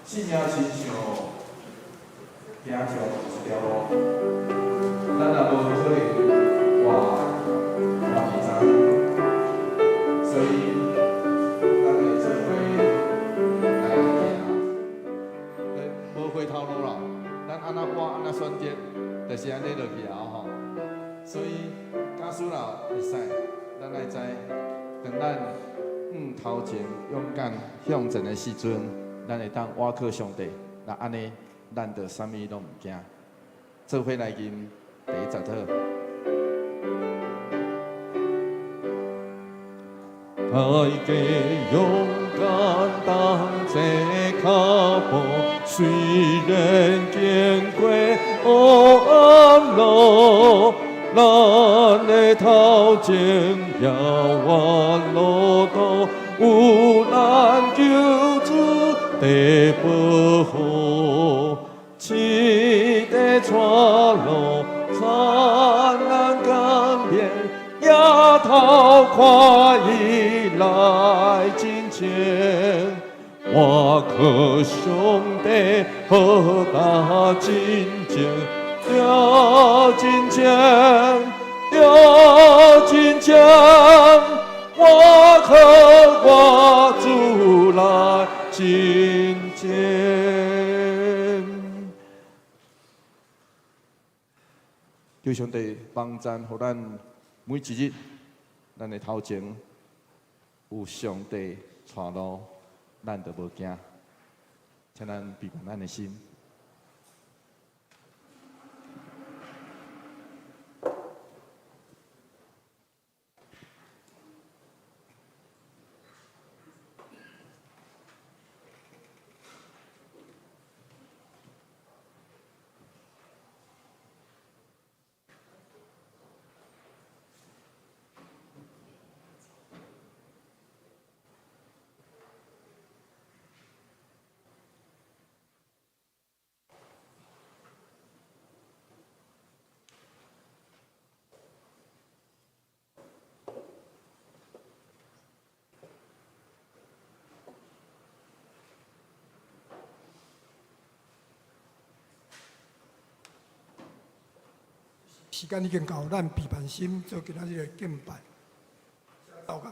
性命親像行上一條路，咱也無可能活活二十，所以咱會做伙來行，無回頭路啦。咱按怎活，按怎選擇，就是按呢落去啊吼。所以假使若會使，咱愛知，當咱向頭前勇敢向前的時陣，咱會當倚靠上帝，若按呢，咱就啥物攏毋驚。做伙來吟第一十套。大家勇敢當這跤步，雖然經過黑暗路，咱的頭前遙望路途，有咱救主的保護，起的帶路，燦爛江邊，額頭看伊來真前，倚靠上帝好打真情，著真情，著真情，倚靠我主來真前。求上帝幫贊，予咱每一日，咱的頭前有上帝帶路，咱就無驚。請咱閉關咱的心。時間已經到，咱閉盼心做今仔日的敬拜。禱告。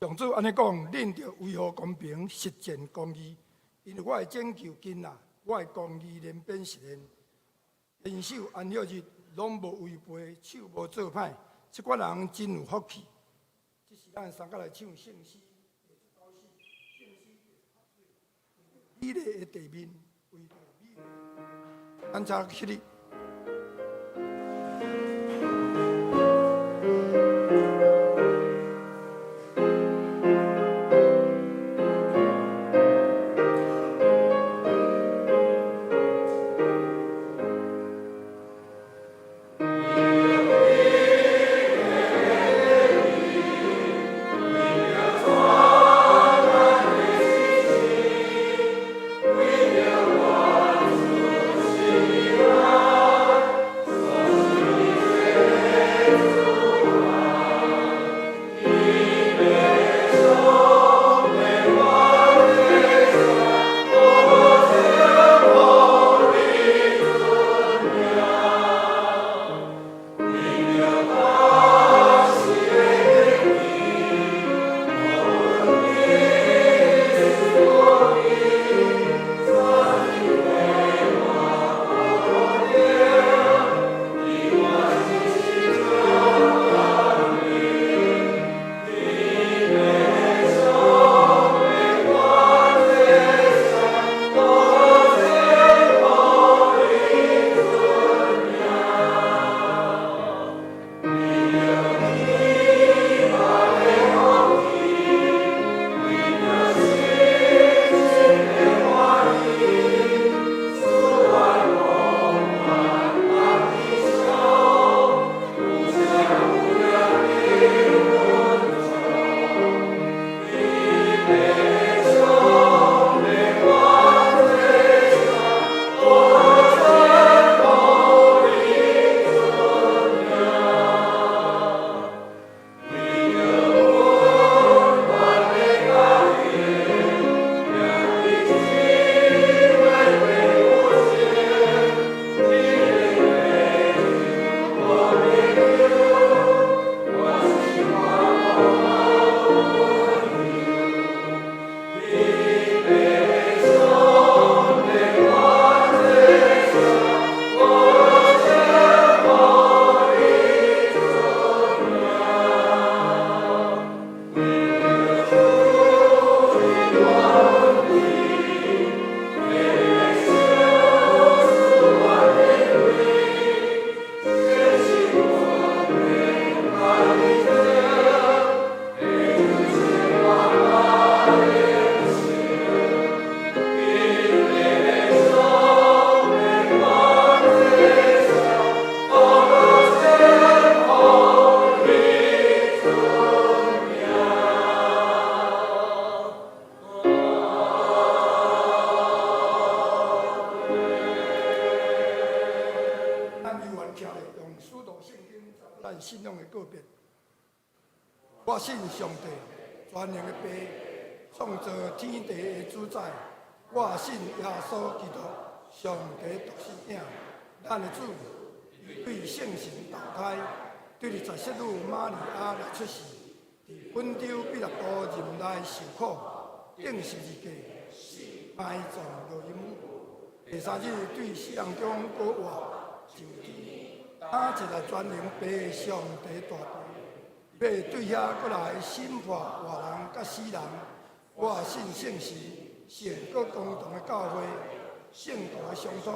上主按呢講，恁著維護公平，實踐公義，因為我的拯救近啦，我的公義連變實現。堅守安息日，攏無違背，手無做歹，這款人真有福氣。這是咱三個來唱聖詩，聖詩美麗的地面，為著美麗，咱才起立。咱信仰的告白。我信上帝，全能的父，創造天地的主宰。我信耶穌基督，上帝獨生子，咱的主，對聖神投胎，對十聖女瑪利亞來出世，佇本丟彼拉多任內受苦，釘十字架，埋葬落陰。第三日對死人中閣活，上天，打坐佇全能父上帝大權，欲對遐閣來審判活人佮死人。我信聖神，聖閣公同的教會，聖徒的相通，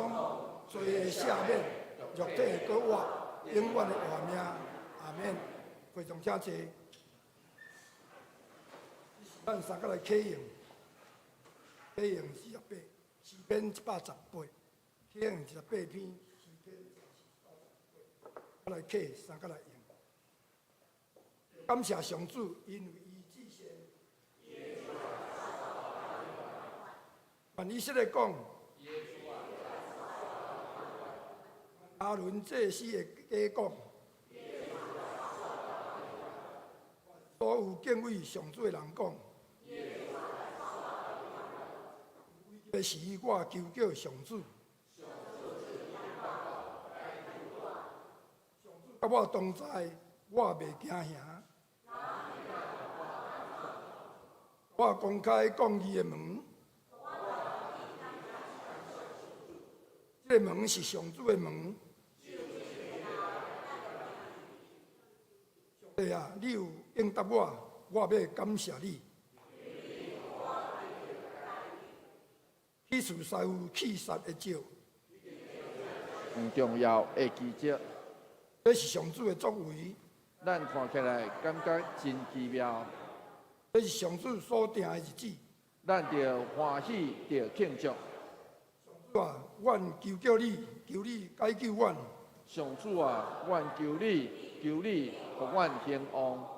罪的赦免，肉體的閣活，永遠的活命。阿門。會眾請坐。咱三個來啟用，啟用48，詩篇118，啟用28篇，詩篇118。來啟，三個來用。感謝上主，因為伊至善。願以色列講，亞倫祭司的家講，所有敬畏上主的人講，危急時我求叫上主，上主佮我同在，我袂驚嚇。我公開公義的門，這個門是上主的門。上帝啊，你有應答我，我欲感謝你。彼此師傅氣殺的石，上重要的奇蹟。這是上主的作為，咱看起來感覺真奇妙。這是上主所定的日子，咱著歡喜，著慶祝。上主啊，阮求叫你，求你解救阮。上主啊，阮求你，求你予阮興旺。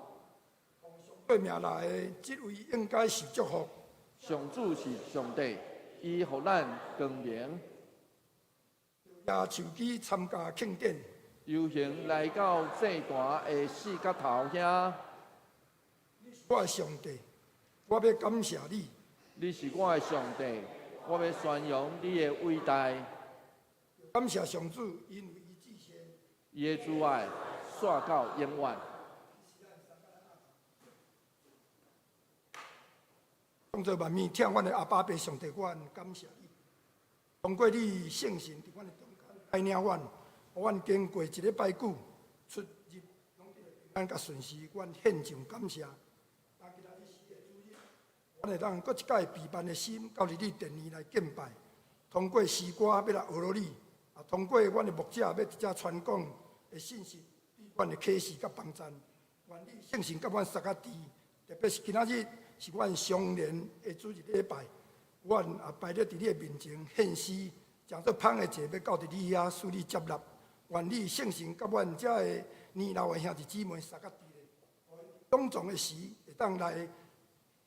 奉上主名來的，這位應該受祝福。上主是上帝，伊予咱光明。舉手機參加慶典，遊行來到祭壇的四角頭遐。你是我的上帝，我欲感謝你。你是我的上帝，我欲宣揚你的偉大。感謝上主，因為伊至善，伊的慈愛煞到永遠。創造萬物、疼阮的阿爸父上帝，阮感謝你。通過你聖神佇阮的中間帶領阮，予阮經過一禮拜久出入攏平安佮順遂，阮獻上感謝。今仔日是個主日，阮會當閣一擺備辦的心，到佇你殿裡來敬拜。通過詩歌欲來學你，啊，通過阮的牧者欲佇遮傳講的信息，對阮的啟示佮幫贊。願你聖神佮阮相佮佇，特別是今仔日是阮常年的主日禮拜，阮也排咧佇你的面前獻詩，誠做芳的祭，欲到佇你遐使你接納。願你聖神佮阮遮个年老的兄弟姊妹相佮佇咧，勇壯的時會當來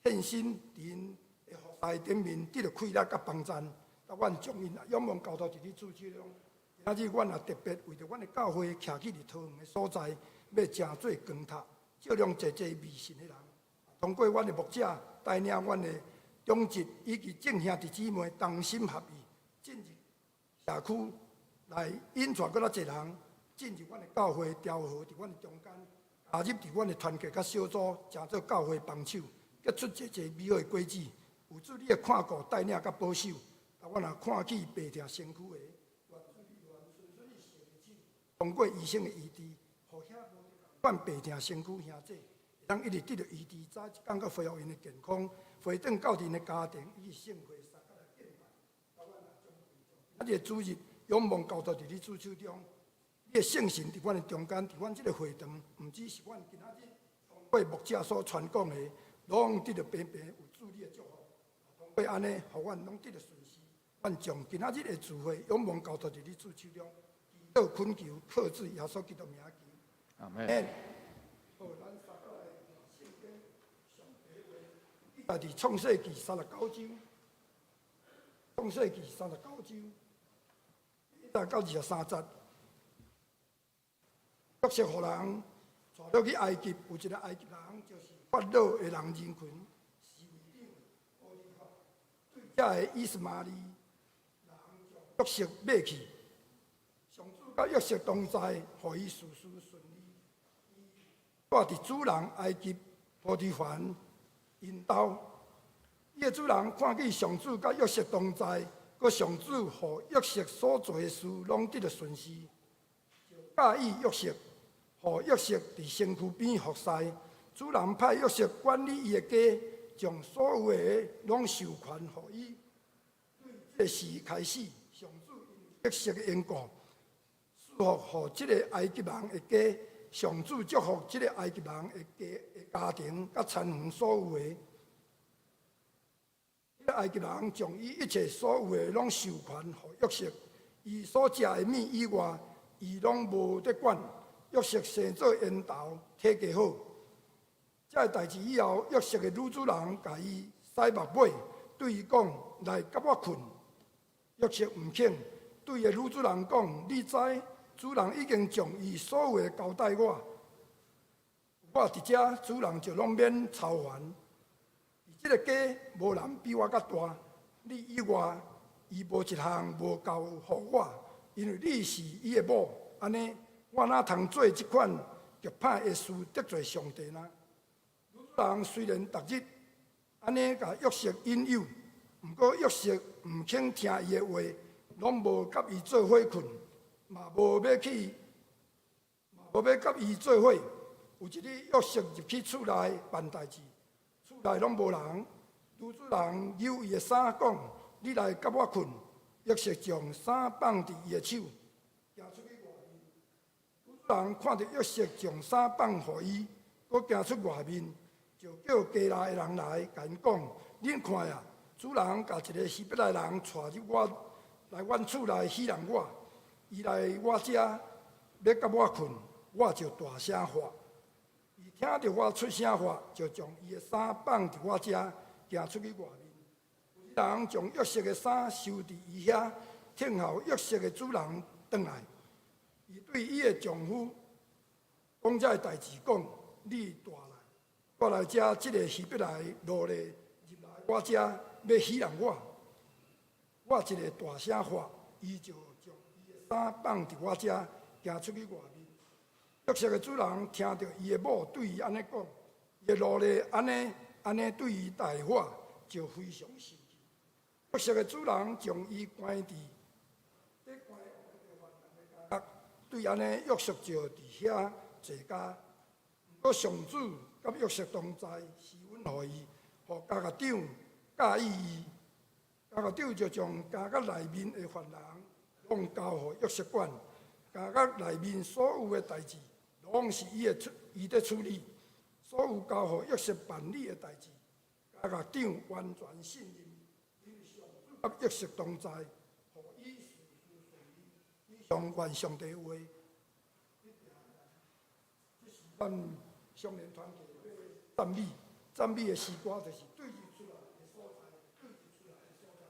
獻身佇𪜶的服侍頂面，得著氣力佮幫贊。啊，阮將𪜶仰望交託佇你主手中。今仔日阮也特別為著阮的教會徛起佇桃園的所在，欲成做光塔，照亮濟濟迷信的人。通過阮的牧者帶領阮的長執以及眾兄弟姊妹同心合意，進入社區來引帶閣較濟人進入阮的教會，調和佇阮的中間，加入佇阮的團結佮小組，成做教會幫手，結出濟濟美好的果子。有主你的看顧、帶領佮保守，啊，阮也看起病痛身軀的，願主你願伸出你聖的手，通過醫生的醫治，予遐無阮病痛身軀兄弟，會當一直得著醫治，早一工閣恢復𪜶的健康，回轉到𪜶的家庭以及聖會相佮來敬拜。啊，阮也將今仔日主日仰望交託佇你主手中，你的聖神佇阮的中間，佇阮這个會堂，毋只是阮今仔日通過牧者所傳講的，攏得著平平有主你的祝福。通過按呢，予阮攏得著順遂。阮將今仔日的聚會仰望交託佇你主手中，祈禱懇求，靠主耶穌基督名求。阿門。好，咱三個來聖經上帝話，記載佇創世記39章，創世記39章，1到23節。約瑟予人帶落去埃及，有一个埃及人，就是法老的人人群，侍衛長波提乏，對遮个以實瑪利人將約瑟賣去。上主佮約瑟同在，予伊事事順利。伊蹛佇主人埃及波提乏𪜶兜。伊的主人看見上主佮約瑟同在，閣上主予約瑟所做的事攏得著順遂，就佮意約瑟，予約瑟佇身軀邊服侍。主人派約瑟管理伊的家，將所有的攏授權予伊。對這个時開始，上主因約瑟的緣故，賜福予這个埃及人的家。上主祝福這个埃及人的家的家庭，佮田園所有的。這个埃及人將伊一切所有的攏授權予約瑟，伊所食的物以外，伊攏無咧管。約瑟生做緣投，體格好。這个代誌以後，約瑟的女主人共伊洗目尾，對伊講：來佮我睏。約瑟毋肯，對伊的女主人講：你知，主人已經將伊所有的交代我，我佇遮，主人就攏免操煩。佇這个家，無人比我較大，你以外，伊無一項無交予我，因為你是伊的某。按呢，我哪通做這款極歹的事得罪上帝呢？女主人雖然逐日按呢共約瑟引誘，毋過約瑟毋肯聽伊的話，攏無佮伊做伙睏，嘛無欲去，嘛無欲佮伊做伙。有一日，約瑟入去厝內辦代誌，厝內攏無人。女主人搝伊的衫講：你來佮我睏。約瑟將衫放佇伊的手，行出去外面。女主人看著約瑟將衫放予伊，閣行出外面，就叫家內的人來，共𪜶講：恁看啊，主人共一个希伯來人帶入我來阮厝內戲弄我，伊來我遮欲佮我睏，我就大聲喊。伊聽著我出聲喊，就將伊的衫放佇我遮，行出去外面。有人將約瑟的衫收佇伊遐，等候約瑟的主人轉來。伊對伊的丈夫講這个代誌，講：你帶來，帶來遮這个希伯來奴隸入來我遮，欲戲弄我。我一个大聲喊，伊就將伊的衫放佇我遮，行出去外面。約瑟的主人聽著伊的某對伊按呢講，伊的奴隸按呢按呢對伊待我，就非常生氣。約瑟的主人將伊關佇咧關監獄，對按呢約瑟就佇遐坐監。毋過上主佮約瑟同在，施恩予伊，予監獄長佮意伊。監獄長就將監獄內面的犯人攏交予約瑟管，監獄內面所有的代誌，攏是伊的處，伊佇處理。所有交予約瑟辦理的代誌，監獄長完全信任，因為上主佮約瑟同在，予伊事事順利。以上願上帝話。這是咱少年團體讚美，讚美的詩歌就是對日出來的所在，對日出來的所在。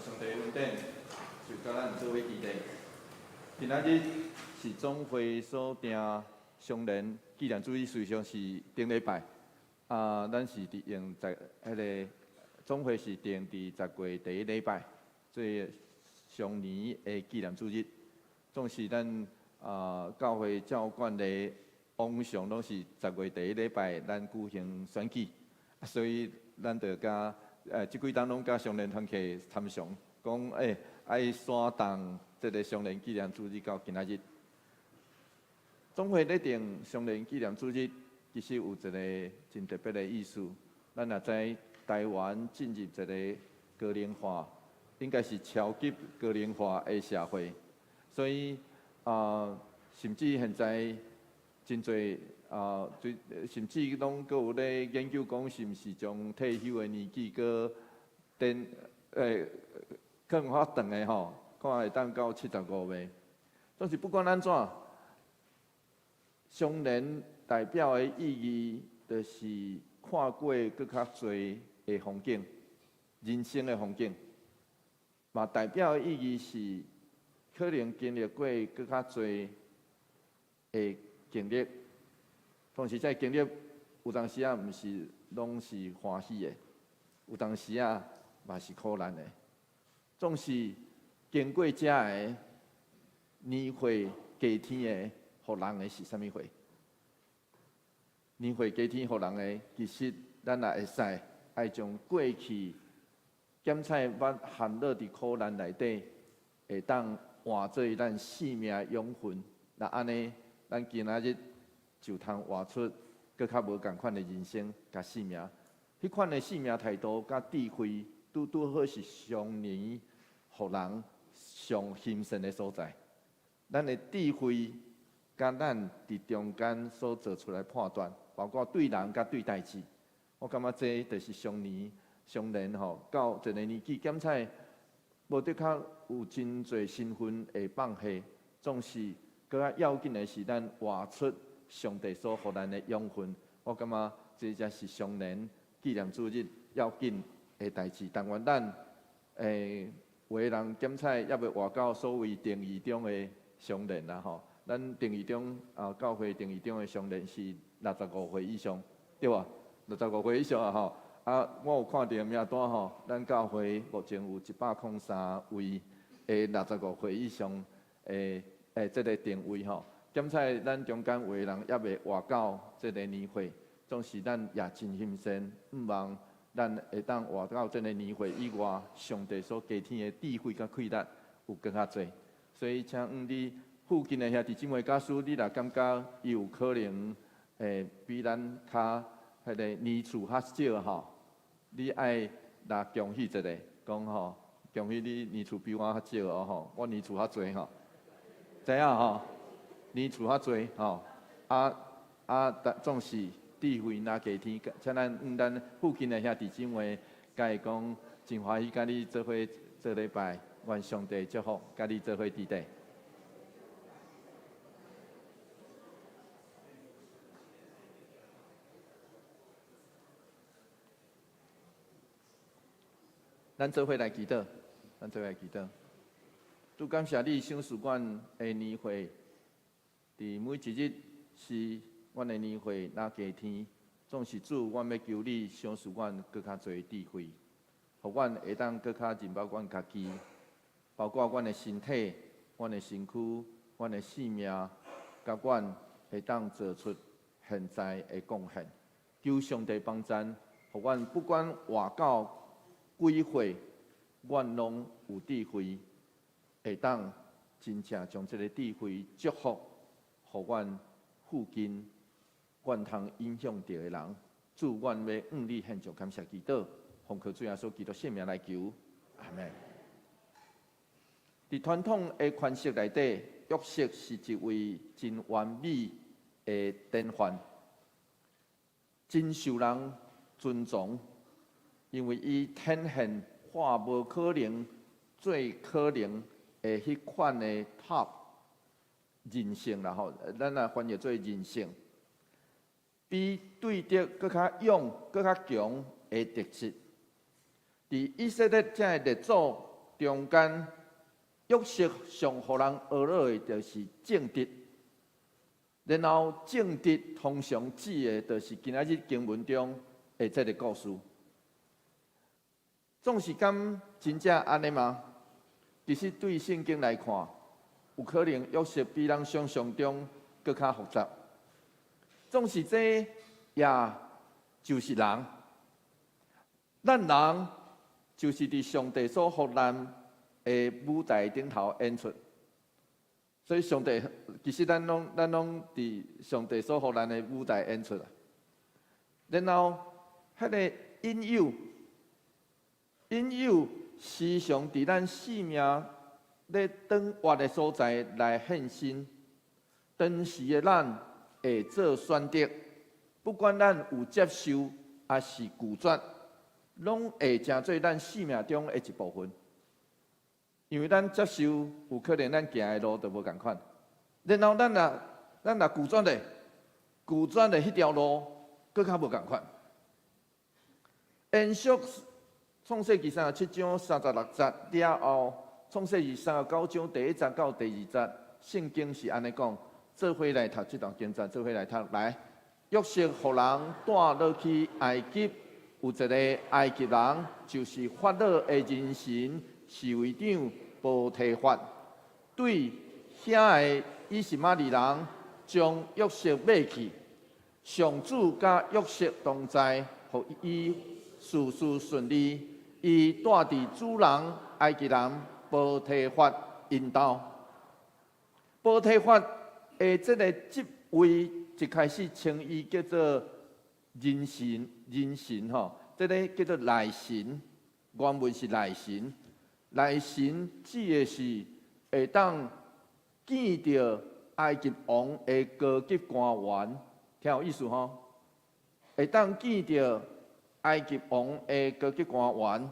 上帝恩典就佮咱做伙伫咧。今仔日是总会所定相连纪念主日，事实上是顶礼拜。啊，咱是伫用十彼个总会是定伫10月第一礼拜做相年的纪念主日。总是咱啊教会照惯例，往常攏是10月第一礼拜咱举行选举，所以咱就佮這幾冬攏佮相連團契參詳，講愛徙動這个相連紀念主日到今仔日。總會咧定相連紀念主日，其實有一个真特別的意思。咱若知台灣進入一个高齡化，應該是超級高齡化的社會，所以啊，甚至現在真濟啊，甚至攏閣有咧研究講，是毋是將退休的年紀閣延更較長的吼，看會當到75歲。總是不管按怎，相連代表的意義，就是看過閣較濟的風景，人生的風景。嘛代表的意義是，可能經歷過閣較濟的經歷，同時這個經歷有當時仔毋是攏是歡喜的，有當時仔嘛是苦難的。總是經過這个年歲加添的，予人的是啥物貨？年歲加添予人的，其實咱也會使愛將過去檢採捌陷落佇苦難內底，會當換做咱生命的養分。若按呢，咱今仔日就通活出閣較無仝款的人生佮生命。彼款的生命態度佮智慧，拄拄好是相連予人上興盛的所在。咱的智慧佮咱佇中間所做出來判斷，包括對人佮對代誌，我感覺這就是相連相連吼，到一个年紀檢採，無的確有真濟身份會放下，總是閣較要緊的是咱活出上帝所予咱的養分。我感覺這才是相連紀念主日要緊的代誌。但願咱有的人檢採猶未活到所謂定義中的相連啦吼。咱定義中啊，教會定義中的相連是65歲以上，對無？65歲以上啊吼。啊，我有看著名單吼，咱教會目前有103位的65歲以上的這个定位吼。檢採咱中間有的人猶未活到這个年歲，總是咱也真欣羨，向望咱會當活到這个年歲以外，上帝所加添的智慧佮氣力有閣較濟。所以，請問你附近的兄弟姊妹假使你若感覺伊有可能會比咱較彼个年數較少吼，你愛來恭喜一下，講吼，恭喜你年數比我較少哦吼，我年數較濟吼，知影吼？年數較濟吼，啊啊，總是智慧若加添，請咱向咱附近的兄弟姊妹，共伊講，真歡喜佮你做伙做禮拜，願上帝祝福，佮你做伙佇底。咱做伙來祈禱，咱做伙來祈禱。主感謝你賞賜阮的年歲，佇每一日是阮的年歲若加添，總是主，阮欲求你賞賜阮閣較濟智慧，予阮會當閣較認捌阮家己，包括阮的身體、阮的身軀、阮的性命，佮阮會當做出現在的貢獻。求上帝幫贊，予阮不管活到幾歲，阮攏有智慧，會當真正將這个智慧祝福，予阮附近阮通影響著的人。主，阮欲向你獻上感謝祈禱，奉靠主耶穌基督聖名來求，阿們。佇傳統的詮釋內底，約瑟是一位真完美的典範，真受人尊重。因為伊展現化無可能做可能的彼款的 top 人性啦吼，咱來翻譯做人性，比對敵閣較勇、閣較強的特質。佇以色列這个列祖中間，約瑟上予人懊惱的，就是正直。然後正直通常指的，就是今仔日經文中的這个故事。總是敢真正按呢嗎？其實對聖經來看，有可能約瑟比咱想象中閣較複雜。總是這也就是人，咱人就是佇上帝所予咱的舞台頂頭演出。所以上帝其實咱攏佇上帝所予咱的舞台演出啊。然後，彼个引誘，引誘時常佇咱性命咧轉彎的所在來現身。當時的咱會做選擇，不管咱有接受抑是拒絕，攏會成做咱生命中的一部分。因為咱接受，有可能咱行的路就無仝款。然後咱若拒絕咧，拒絕的彼條路，閣較無仝款。延續創世記三十七章三十六節了後，創世記三十九章第一節到第二節，聖經是按呢講：做伙來讀這段經節，做伙來讀來。約瑟予人帶落去埃及，有一个埃及人，就是法老的人臣侍衛長波提乏，對遐个以實瑪利人將約瑟賣去。上主佮約瑟同在，予伊事事順利。伊住佇主人埃及人波提乏𪜶兜。波提乏的這个職位，一開始稱伊叫做人臣，人臣吼，這个叫做內臣，原文是內臣。內臣指的是會當見著埃及王的高級官員，聽有意思吼？會當見著埃及王的高級官員，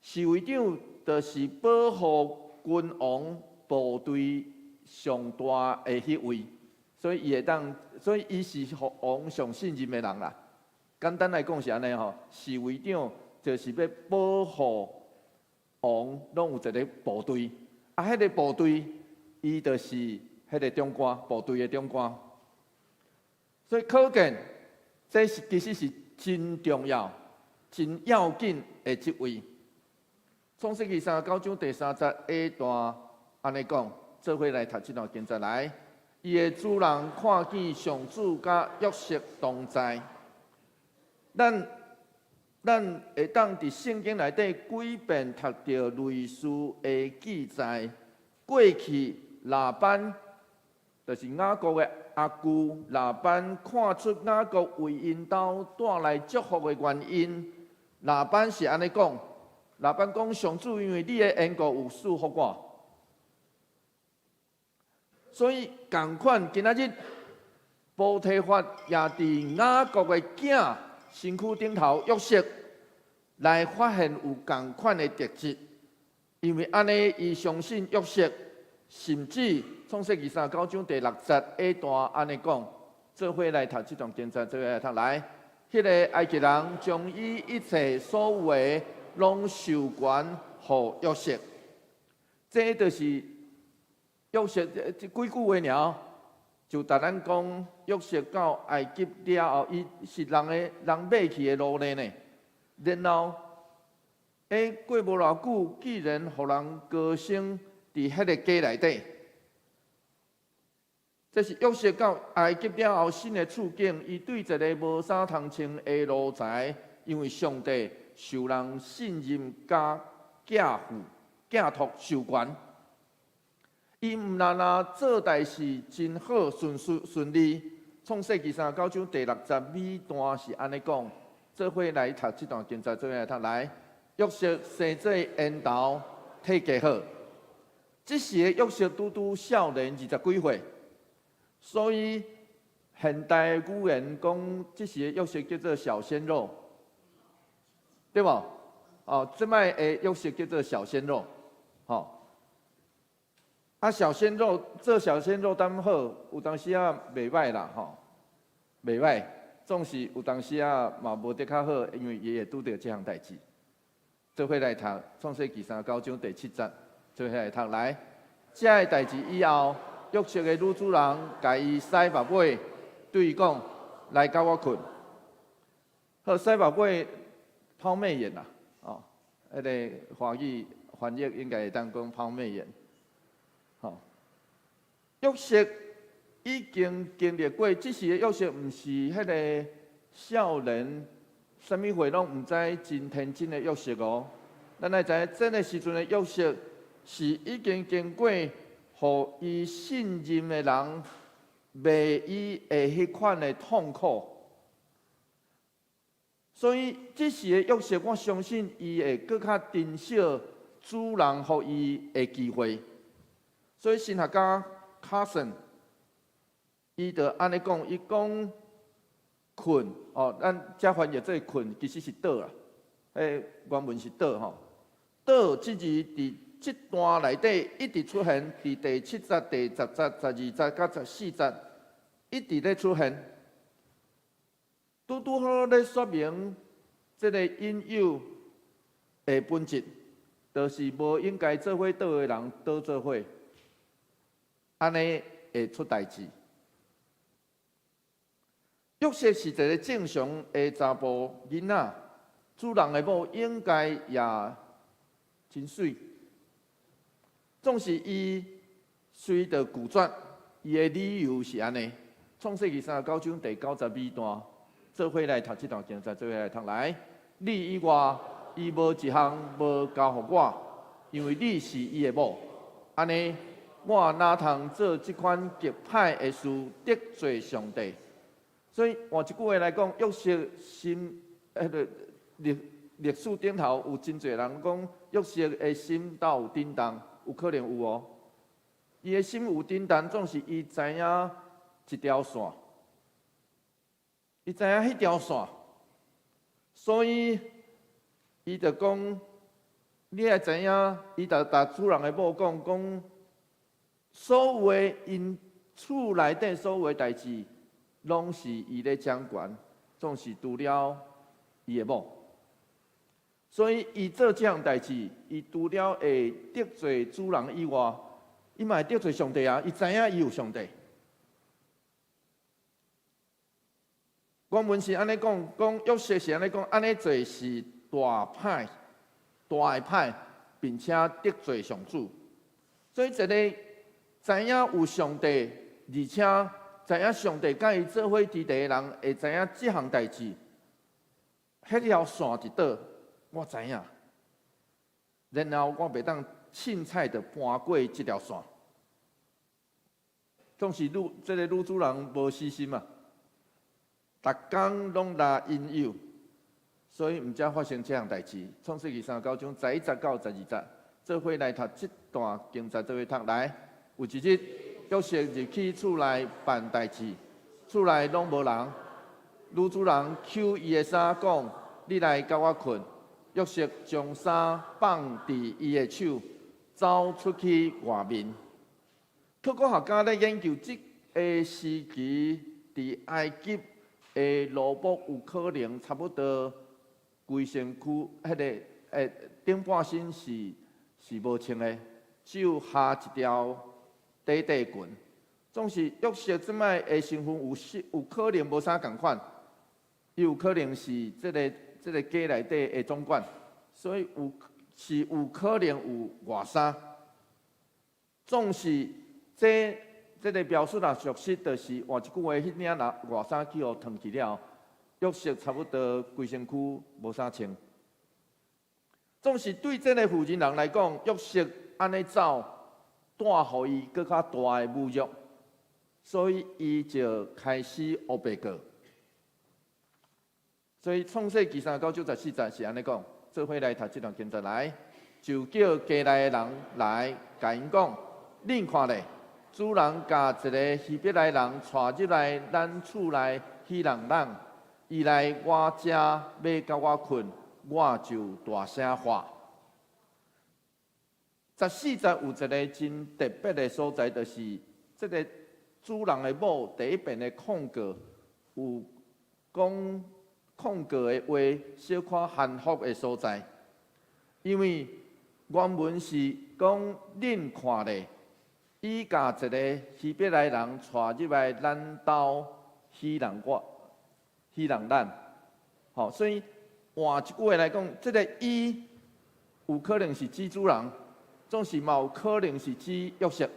侍衛長就是保護君王部隊上大的彼位，所以伊會當，所以伊是予王上信任的人啦。簡單來講是按呢吼，侍衛長就是欲保護王，攏有一个部隊，啊，彼个部隊伊就是彼个長官，部隊的長官。所以可見，這是其實是真重要、真要緊的職位。創世記三十九章第三節下段按呢講，做伙來讀這段經節來。伊的主人看見上主佮約瑟同在，咱會當佇聖經內底幾遍讀著類似的記載。過去拉班就是雅各的阿舅，拉班看出雅各為𪜶兜帶來祝福的原因。拉班是按呢講，拉班講上主因為你的緣故有賜福我，所以仝款今仔日波提乏也佇雅各的囝身軀頂頭約瑟來發現有仝款的特質，因為按呢，伊相信約瑟，甚至創世記三十九章第六節下段按呢講，做伙來讀這段經節，做伙來讀來。彼个埃及人將伊一切所有的攏授權予約瑟，這就是約瑟這幾句話爾，就逐咱講約瑟到埃及了後，伊是人的人買去的奴隸呢。然後，過無偌久，竟然予人高升佇彼个家內底。這是約瑟到埃及了後新的處境，伊對一个無衫通穿的奴才，因為上帝受人信任佮寄付、寄託授權，伊毋但若做代誌真好順順順利。創世記三十九章第六節尾段是按呢講，做伙來讀這段經節，做伙來讀來。約瑟生做緣投，體格好。這時的約瑟拄拄少年二十幾歲。所以現代語言講，這時的約瑟叫做小鮮肉，對無？哦，這擺的約瑟叫做小鮮肉，吼。啊，小鮮肉做小鮮肉當好，有當時仔袂䆀啦，吼，袂䆀，總是有當時仔嘛無得較好，因為伊會拄著這項代誌。做伙來讀創世記三十九章第七節，做伙來讀來。這个代誌以後，約瑟的女主人共伊洗目尾，對伊講：來佮我睏。好，洗目尾拋媚眼啦，哦，彼个華語翻譯應該會當講拋媚眼。吼，約瑟已經經歷過，這時的約瑟毋是彼个少年，啥物貨攏毋知，真天真的約瑟哦。咱來知影，這个時陣的約瑟是已經經過，予伊信任的人賣伊的彼款的痛苦。所以，這時的約瑟，我相信伊會閣較珍惜主人予伊的機會。所以，神學家卡森，伊就按呢講，伊講睏哦，咱遮翻譯做睏，其實是倒啦。彼原文是倒吼，倒這字佇這段內底一直出現，佇第七節、第十節、十二節佮十四節，一直咧出現。拄拄好咧說明這个引誘的本質，就是無應該做伙倒的人倒做伙，按呢會出代誌。約瑟是一个正常的查埔囡仔，主人的某應該也真媠。總是伊隨著拒絕，伊的理由是按呢。創世記三十九章第九十二段。做伙來讀這段經節，做伙來讀來。你以外，伊無一項無交予我，因為你是伊的某。按呢，我哪通做這款極歹的事得罪上帝？所以換一句話來講，約瑟心，彼个歷歷史頂頭有真濟人講，約瑟的心倒有震動，有可能有哦。伊的心有震動，總是伊知影一條線。伊知影彼條線，所以伊就講：你愛知影，伊就共主人的某講講，所有的𪜶厝內底所有的代誌，攏是伊咧掌權，總是除了伊的某。所以伊做這項代誌，伊除了會得罪主人以外，伊嘛會得罪上帝啊！伊知影伊有上帝。原文是按呢講，講約瑟是按呢講，按呢做是大歹，大的歹，並且得罪上主。所以一个知影有上帝，而且知影上帝佮伊做伙佇地的人，會知影這項代誌，彼條線佇佗，我知影。然後我袂當凊彩就搬過這條線。總是女這个女主人無死心啊。逐工攏來引誘，所以毋才發生這項代誌。創世記三十九章十一節到十二節，做伙來讀這段經節，做伙讀來。有一日，約瑟入去厝內辦代誌，厝內攏無人。女主人搝伊的衫講：你來佮我睏。約瑟將衫放佇伊的手，走出去外面。考古學家咧研究這个時期佇埃及的奴僕有可能差不多規身軀，彼个頂半身是是無穿的，只有下一條短短裙。總是約瑟這擺的身份有有可能無啥仝款，伊有可能是這个家內底的總管，所以有是有可能有外衫。總是這這个描述若屬實，就是換一句話，彼領外衫去予脫去了，約瑟差不多規身軀無衫穿。總是對這个婦人人來講，約瑟按呢走，帶予伊閣較大的侮辱，所以伊就開始烏白過。所以創世記三十九章十四節是按呢講，做伙來讀這段經節來，就叫家內的人來，共𪜶講，恁看咧，主人共一个希伯來人帶入來咱厝內戲弄咱，伊來我遮欲佮我睏，我就大聲喊。十四節有一个真特別的所在，就是這个主人的某第一遍的控告，有講控告的話，小可含糊的所在。因為原文是講恁看咧，伊共一个希伯來人帶入來咱兜戲弄我，戲弄咱，吼，所以換一句話來講，這个伊有可能是指主人，總是嘛有可能是指約瑟。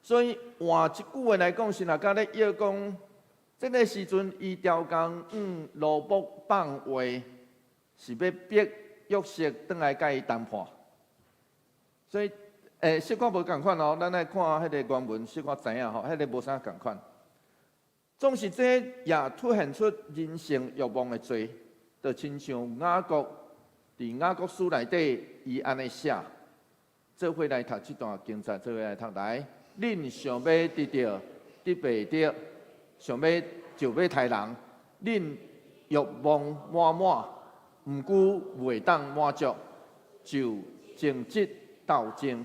所以換一句話來講，是若敢咧約講，這个時陣伊刁工向羅卜放話，是欲逼約瑟轉來共伊談判。所以，小可無仝款哦，咱來看彼个原文，小可知影吼，彼个無啥仝款。總是這也凸顯出人性欲望的罪，就親像雅各佇雅各書內底，伊按呢寫，做伙來讀這段經節，做伙來讀來。恁想欲得著，得袂著；想欲就欲刣人，恁欲望滿滿，毋過袂當滿足，就爭執鬥爭。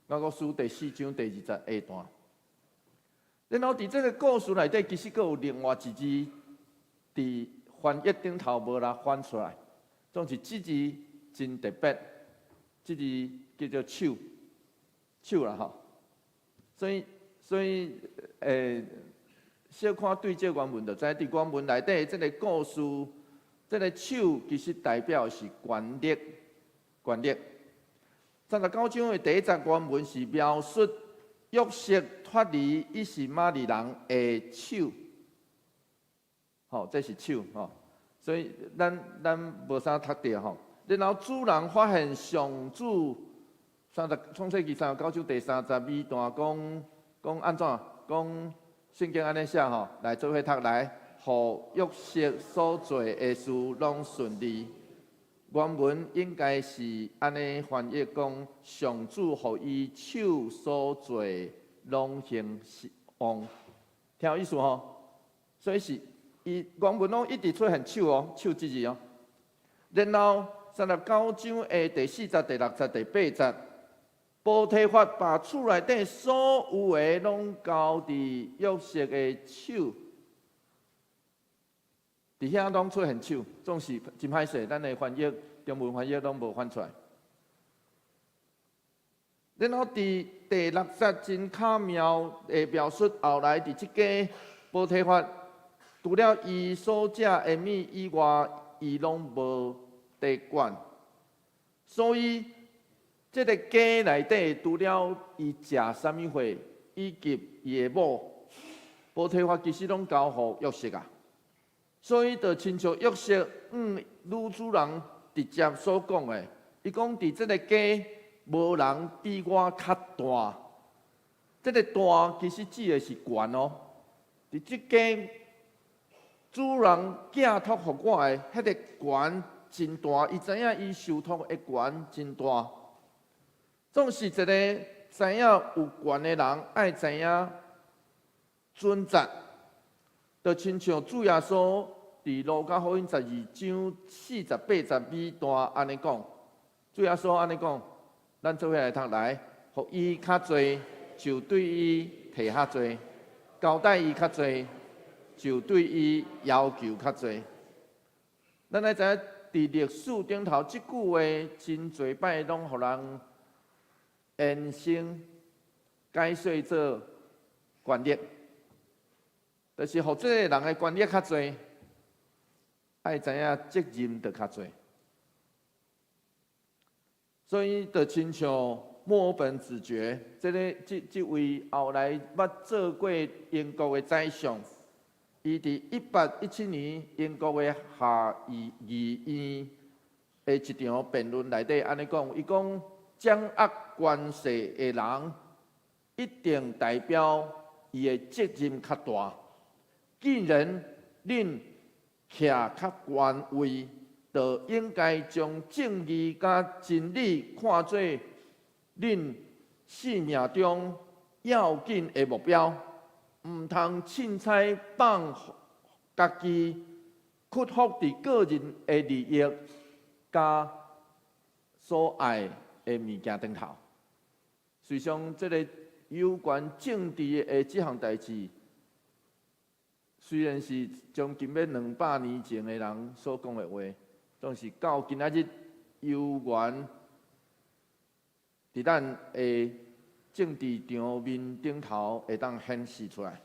雅各書第四章第二節下段。然後佇這个故事內底，其實閣有另外一字，佇翻譯頂頭無啦翻出來。總是這字真特別，這字叫做手，手啦吼。所以，小可對這原文就知，佇原文內底這个故事，這个手其實代表的是權力，權力。39章的第一節原文是描述約瑟脫離以實瑪利人的手，吼，這是手吼，所以咱無啥讀著吼。然後主人發現上主三十創世記39章第三十二段講講按怎？講聖經按呢寫吼，來做伙讀來，予約瑟所做的事攏順利。原文應該是按呢翻譯講，上主予伊手所做攏興旺，聽有意思吼？所以是伊原文攏一直出現手哦，手這字哦。然後39章的第四節、第六節、第八節，波提乏把厝內底所有的攏交佇約瑟的手。佇遐攏出現手，總是真歹勢。咱的翻譯中文翻譯攏無翻出來。然後佇第六節真巧妙的描述，後來佇這家波提乏，除了伊所食的物以外，伊攏無佇管。所以這个家內底，除了伊食啥物貨，以及伊的某，波提乏其實攏交予約瑟啊。所以，就親像約瑟向女主人直接所講的，伊講佇這个家無人比我較大。這个大其實指的是權哦。佇這家主人寄託予我的彼个權真大，伊知影伊受託的權真大。總是一个知影有權的人，愛知影準則。就親像主耶穌佇路加福音12章48節尾段按呢講，主耶穌按呢講，咱做伙來讀來，予伊較濟，就對伊提較濟；交代伊較濟，就對伊要求較濟。咱愛知影，佇歷史頂頭，這句話真濟擺攏予人延伸解說做權力。就是予這个人的權力較濟，愛知影責任就較濟。所以，就親像墨爾本子爵，這个這這位後來捌做過英國的宰相，伊佇1817年英國的下議議院的一場辯論內底按呢講，伊講掌握權勢的人，一定代表伊的責任較大。既然恁徛較懸位，就應該將正義佮真理看做恁生命中要緊的目標，毋通凊彩放家己屈服佇個人的利益佮所愛的物件頂頭。實際上，這个有關政治的這項代誌，雖然是將近欲200年前的人所講的話，總是到今仔日猶原佇咱的政治場面頂頭會當顯示出來。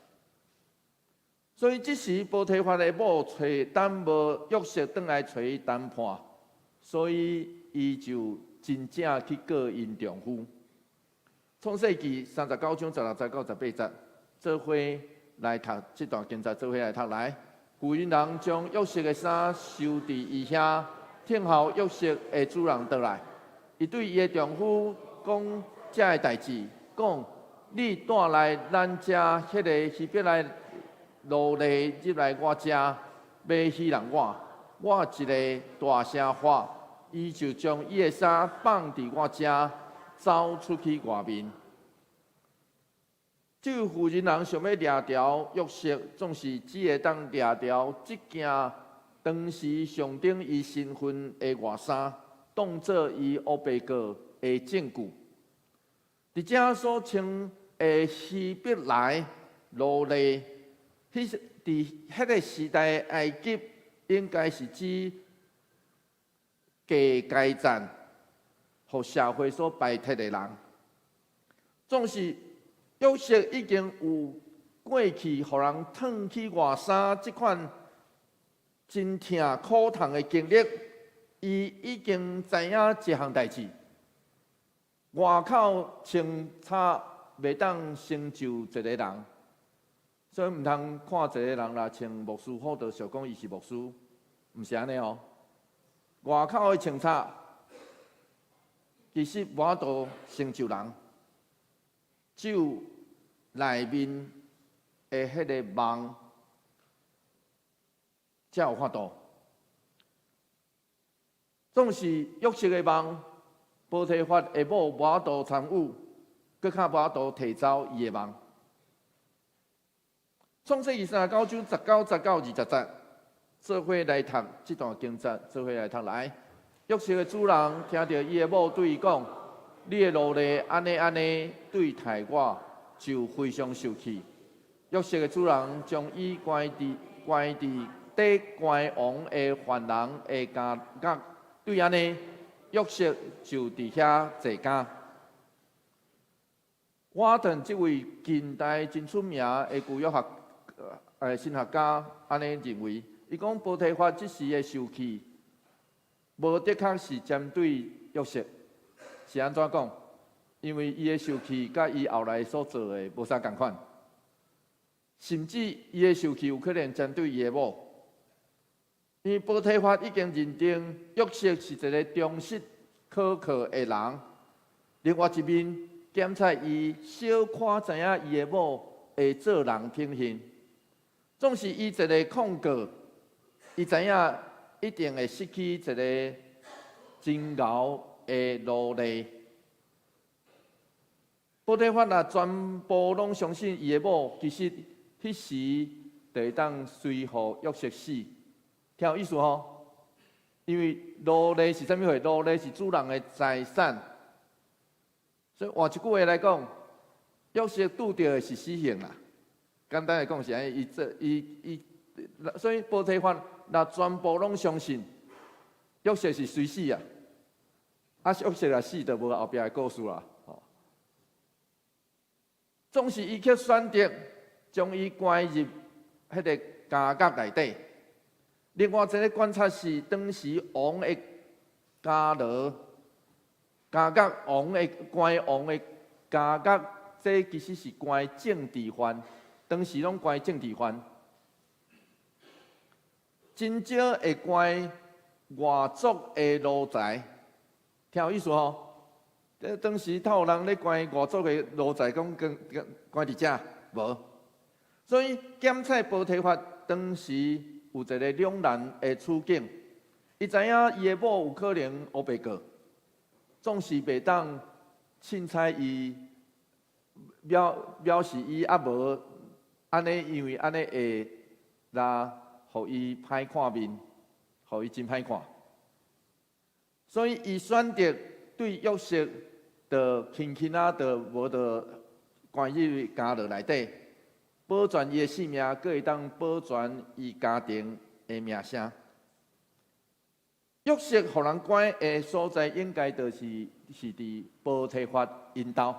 所以這時波提乏的某揣等無約瑟轉來揣伊談判，所以伊就真正去告𪜶丈夫。創世記39章16節到18節，做伙來讀這段經節，做伙來讀來。婦人人將約瑟的衫收佇伊遐，聽候約瑟的主人倒來。伊對伊的丈夫講這个代誌，講你帶來咱遮彼个希伯來奴隸入來我遮，欲戲弄我。我一个大聲喊，伊就將伊的衫放佇我遮，走出去外面。這位婦人人想欲掠牢約瑟，總是只會當掠牢這件當時象徵伊身份的外衫，當做伊烏白告的證據。佇遮所稱的希伯來奴隸，彼佇彼个時代的埃及，應該是指低階層，予社會所排斥的人。總是約瑟已經有過去予人褪去外衫這款真疼苦痛的經歷，伊已經知影一項代誌。外口穿插袂當成就一個人，所以毋通看一個人若穿牧師服就想講伊是牧師，毋是按呢哦。外口的穿插其實無法度成就人，只有內面的彼個夢才有法度。總是約瑟的夢，波提乏的某無法度參與，閣較無法度提走伊的夢。創世記39章19節到20節，做伙來讀這段經節，做伙來讀來。約瑟的主人聽著伊的某對伊講：你的奴隸按呢按呢對待我，就非常受氣。約瑟的主人將伊關佇底關王的犯人的監獄，對按呢，約瑟就佇遐坐監。瓦頓這位近代真出名的舊約學神學家按呢認為，伊講波提乏這時的受氣，無的確是針對約瑟，是按怎講？因為伊的受氣佮伊後來所做的無啥仝款，甚至伊的受氣有可能針對伊的某，因為波提乏已經認定約瑟是一個忠實可靠的人。另外一面，檢查伊小可知影伊的某會做人品行，總是伊一个控告，伊知影一定會失去一個真𠢕的奴隸。波提乏若全部攏相信伊的某，其實彼時就會當隨予約瑟死，聽有意思吼？因為奴隸是啥物貨？奴隸是主人的財產，所以換一句話來講，約瑟拄著的是死刑啦。簡單來講是按呢，伊做伊伊，所以波提乏若全部攏相信約瑟是隨死啊，啊約瑟若死就無後壁的故事啦。總是伊卻選擇將伊關入彼个監獄內底。另外一个觀察是，當時王的監牢、監獄王的關王的監獄，這其實是關政治犯，當時攏關政治犯，真少會關外族的奴才，聽有意思吼？這當時透人咧關外族的奴才，講關關佇遮無，所以檢察波提乏當時有一个兩難的處境，伊知影伊的某有可能烏白告，總是袂當凊彩伊表表示伊猶無按呢，因為按呢會來予伊歹看面，予伊真歹看，所以伊選擇對約瑟就輕輕仔，就無就關入監牢內底，保全伊的性命，閣會當保全伊家庭的名聲。約瑟予人關的所在，應該就是佇波提乏𪜶兜，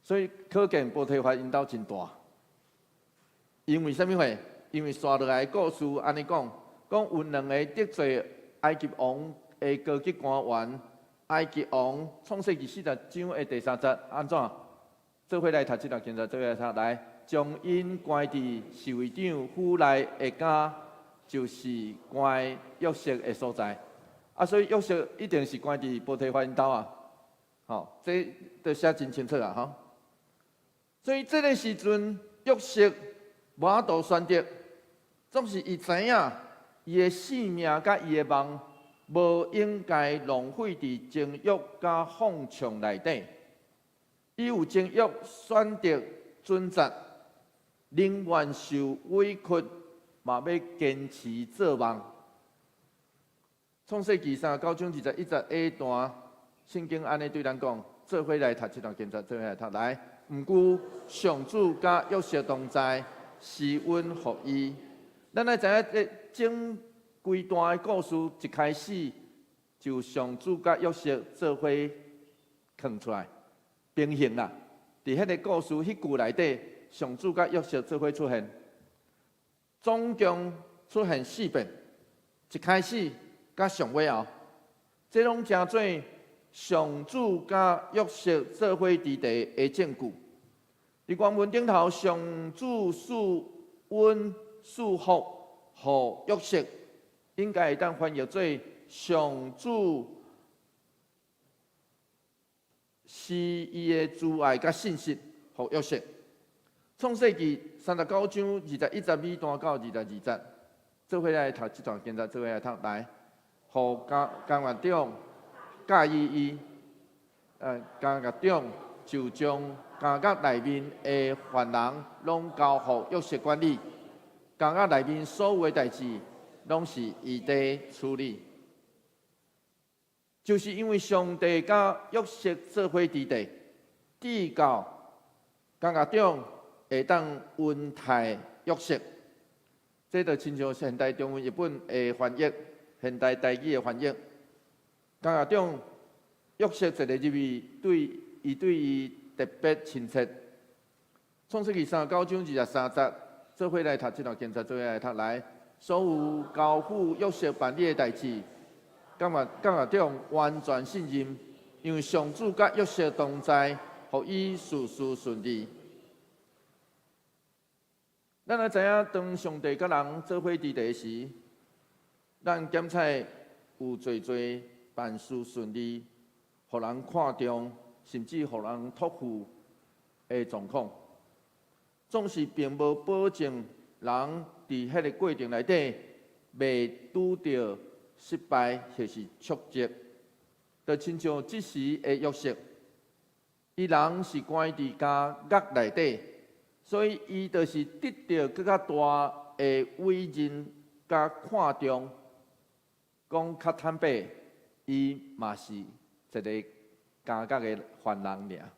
所以可見波提乏𪜶兜真大。因為啥物貨？因為紲落來的故事按呢講，講有兩个得罪埃及王的高級官員，埃及王創世記40章的第三節，按怎？做伙來讀這段經節，做伙來讀來，將𪜶關佇侍衛長府內的監，就是關約瑟的所在。啊，所以約瑟一定是關佇波提乏𪜶兜啊。吼，這都寫真清楚啊，吼。所以這个時陣，約瑟無法度選擇，總是伊知影伊的性命佮伊的夢無應該浪費佇情欲佮放縱內底。伊有情欲選擇準則，寧願受委屈，嘛欲堅持做夢。創世記39章21節下段，聖經按呢對咱講，做伙來讀這段經節，做伙來讀來。毋過上主佮約瑟同在，施恩予伊。咱來知影這整規段的故事一開始就上主佮約瑟做伙囥出來。平行啦，佇彼个故事彼句內底，上主佮約瑟做伙出現，總共出現四遍。一開始佮上尾後，這攏成做上主佮約瑟做伙佇地的證據。佇原文頂頭，上主賜恩賜福予約瑟，應該會當翻譯做上主施伊的慈愛佮信實予約瑟。創世記39章21節尾段到22節，做伙來讀這段經節，做伙來讀來，予監監獄長佮意伊，監獄長就將監獄內面的犯人攏交予約瑟管理，監獄內面所有的代誌，攏是伊佇處理。就是因為上帝佮約瑟做伙佇地，直到監獄長會當恩待約瑟，這就親像現代中文譯本的翻譯，現代台語的翻譯。監獄長約瑟一个入去，對伊特別親切。創世記39章23節，做伙來讀這段經節，做伙來讀來，所有交付約瑟辦理的代誌，監獄長完全信任，因為上主佮約瑟同在，予伊事事順利。咱愛知影，當上帝佮人做伙佇地時，咱檢採有濟濟辦事順利，予人看重，甚至予人託付的狀況，總是並無保證人佇彼个過程內底袂拄著失敗或是挫折，就親像這時的約瑟，伊人是關佇監獄內底，所以伊就是得著閣較大的委任佮看重。講較坦白，伊嘛是一个監獄的犯人爾。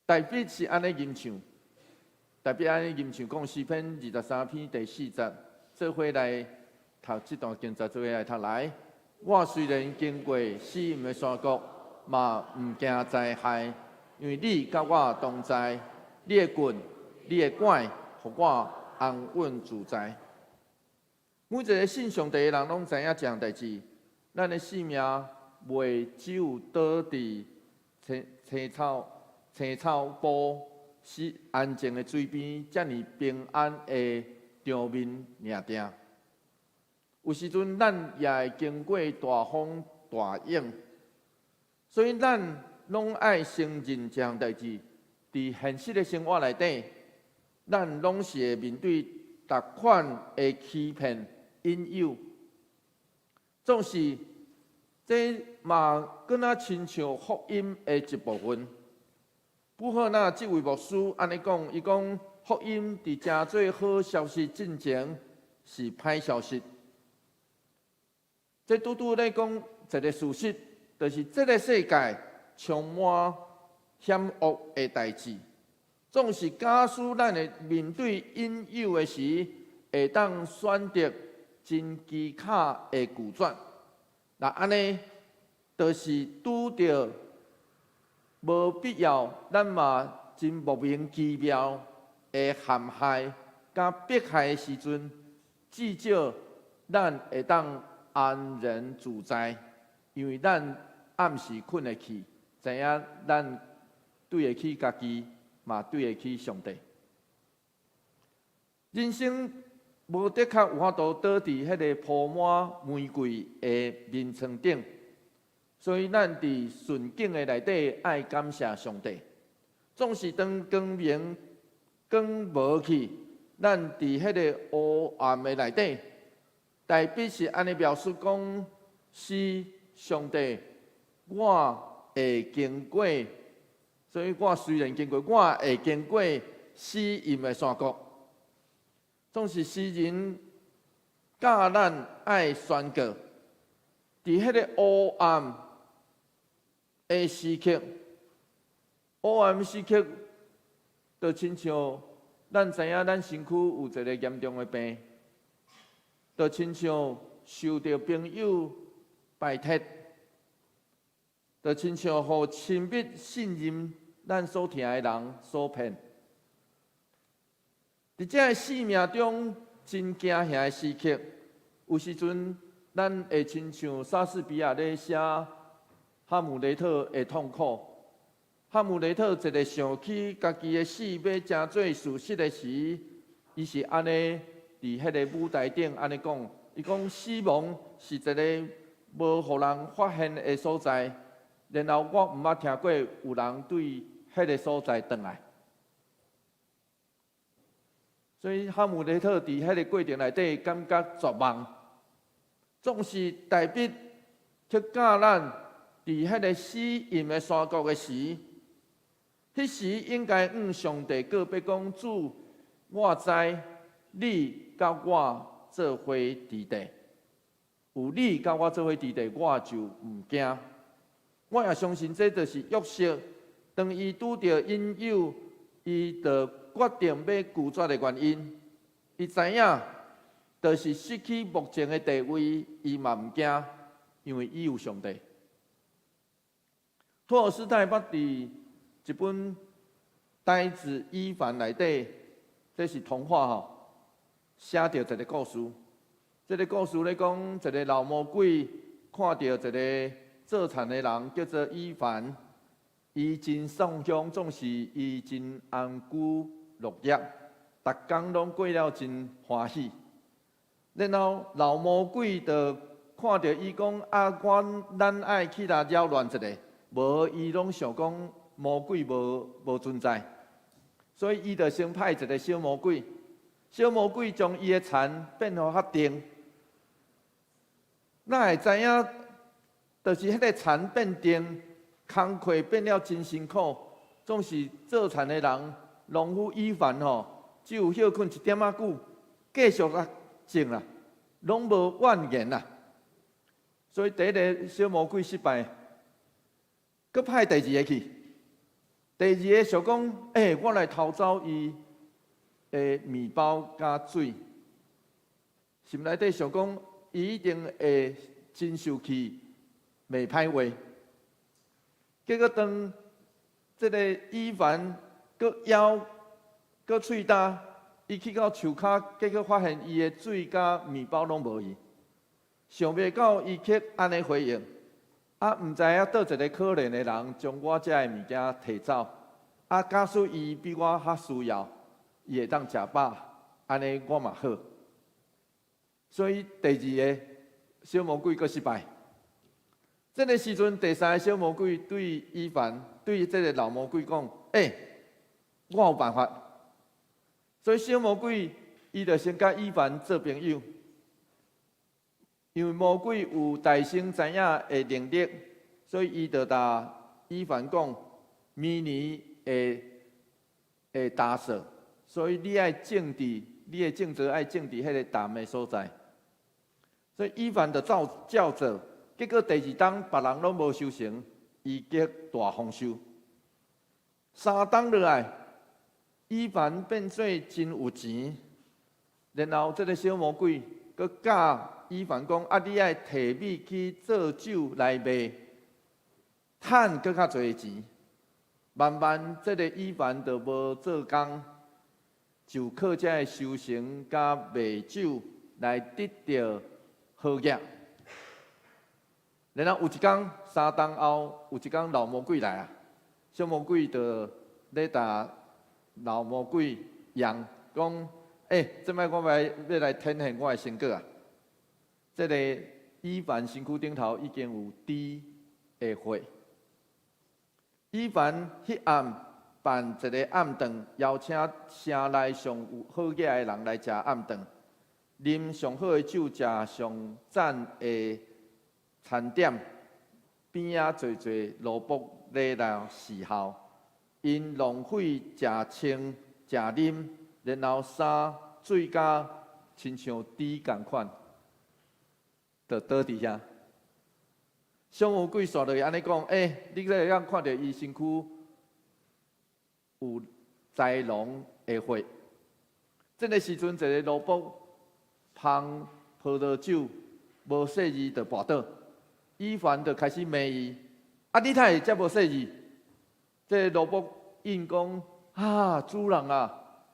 大衛是按呢吟唱，大衛按呢吟唱講詩篇23篇第四節。做伙來讀這段經節，做伙來讀來。我雖然經過死蔭的山谷，嘛毋驚災害，因為你佮我同在，你的棍、你的拐，予我安穩自在。每一个信上帝的人攏知影這項代誌，咱的性命袂只有倒佇青草埔是安靜的水邊，遮爾平安的場面爾定。有時陣咱也會經過大風大湧，所以咱攏愛承認這項代誌。佇現實的生活內底，咱攏是會面對逐款的欺騙、引誘，總是這嘛閣若親像福音的一部分。布赫納這位牧師按呢講，伊講福音佇成做好消息進前是歹消息。這拄拄咧講一个事實，就是這个世界充滿險惡的代誌，總是假使咱會面對引誘的時，會當選擇真機巧的拒絕。若按呢，就是拄著無必要，咱嘛真莫名其妙的陷害佮迫害的時陣，至少咱會當安然自在，因為咱暗時睏會去，知影咱對得起家己，嘛對得起上帝。人生無的確有法度倒佇彼个鋪滿玫瑰的眠床頂，所以咱佇順境的內底愛感謝上帝。總是當光明光無去，咱佇彼个黑暗的內底，大衛是按呢描述講，是上帝，我會經過，所以我雖然經過，我會經過死蔭的山谷。總是詩人教咱愛宣告，佇彼個黑暗的時刻，黑暗時刻，就親像咱知影咱身軀有一個嚴重的病，就親像受著朋友敗脫，就親像予親密信任咱所疼的人所騙。佇這个生命中真驚嚇的時刻，有時陣咱會親像莎士比亞咧寫哈姆雷特的痛苦。哈姆雷特一个想起家己的死欲成做事實的時，伊是按呢佇彼个舞台頂按呢講，伊講死亡是一个無予人發現的所在，然後我毋捌聽過有人對彼个所在轉來。所以哈姆雷特佇彼个過程內底感覺絕望，總是大衛卻教咱佇彼个死蔭的山谷的時，彼時應該向上帝告白講：主，我知你佮我做伙佇地，有你佮我做伙佇地，我就毋驚。我也相信這就是約瑟，當伊拄著引誘，伊就決定欲拒絕的原因。伊知影，就是失去目前的地位，伊嘛毋驚，因為伊有上帝。托爾斯泰捌佇一本《呆子伊凡》內底，這是童話吼，寫著一个故事。這个故事咧講，一个老魔鬼看著一个做田的人叫做伊凡，伊真善良，總是伊真安居樂業，逐工攏過了真歡喜。然後老魔鬼就看著伊講：啊，阮咱愛去來擾亂一下，無伊攏想講魔鬼無存在，所以伊就先派一个小魔鬼，小魔鬼將伊的田變予較重。哪會知影？就是彼个田變重，工課變了真辛苦，總是做田的人，農夫伊凡吼，只有歇睏一點仔久，繼續來種啦，攏無怨言啦。所以第一个小魔鬼失敗，閣派第二个去。第二个想講，欸，我來偷走伊的麵包佮水，心內底想講，伊一定會真受氣，罵歹話。結果當這个伊凡閣枵閣喙焦，伊去到樹跤，結果發現伊的水佮麵包攏無去。想袂到伊卻按呢回應，啊，毋知影佗一个可憐的人將我遮的物件提走，啊，假使伊比我較需要，伊會當食飽，按呢我嘛好。所以第二個小魔鬼閣失敗。這个時陣，第三个小魔鬼對伊凡，對這个老魔鬼講：欸，我有辦法。所以小魔鬼伊就先佮伊凡做朋友，因為魔鬼有大聲知影的能力，所以伊就共伊凡講：明年會焦燥，所以你愛種佇你的種子愛種佇彼个澹的所在。所以伊凡就照做，結果第二冬別人攏無收成，伊得大豐收。三冬落來，伊凡變做真有錢，然後這个小魔鬼閣教伊凡講：啊，你愛提米去做酒來賣，趁閣較濟錢。慢慢，這个伊凡就無做工，就靠這个收成佮賣酒來得著好額。然後有一工3冬後，有一工老魔鬼來啊，小魔鬼就咧共老魔鬼揚講：欸，這擺我來欲來展現我的成果啊！這个伊凡身軀頂頭已經有豬的血。伊凡彼暗辦一个暗頓，邀請城內上有好額的人來食暗頓，啉上好的酒，食上讚的餐點，邊仔濟濟奴僕咧來侍候，𪜶浪費食穿食啉，然後衫醉甲親像豬仝款，就倒佇遐。小魔鬼煞落去按呢講，欸，你會當看著伊身軀有豺狼的血。這个時陣，一个奴僕捧葡萄酒，無細膩就跋倒，伊凡就開始罵伊：啊，你哪會遮無細膩？這个奴僕應講：啊，主人啊，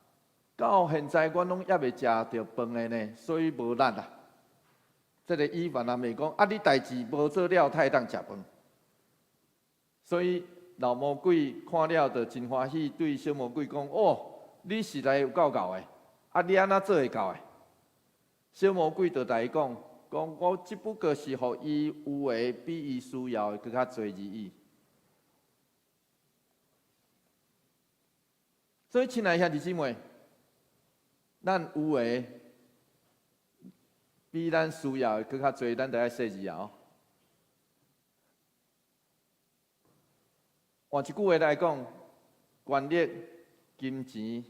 到現在阮攏猶未食著飯的呢，所以無力啊。這个伊凡也罵講：啊，你代誌無做了，才會當食飯。所以老魔鬼看了就真歡喜，對小魔鬼講：哦，你實在有夠𠢕的，啊，你按怎做會到的？小魔鬼就來伊講：講我只不過是予伊有的比伊需要的閣較濟而已。所以，親愛兄弟姊妹，咱有的比咱需要的閣較濟，咱著愛細膩哦。換一句話來講，權力、金錢、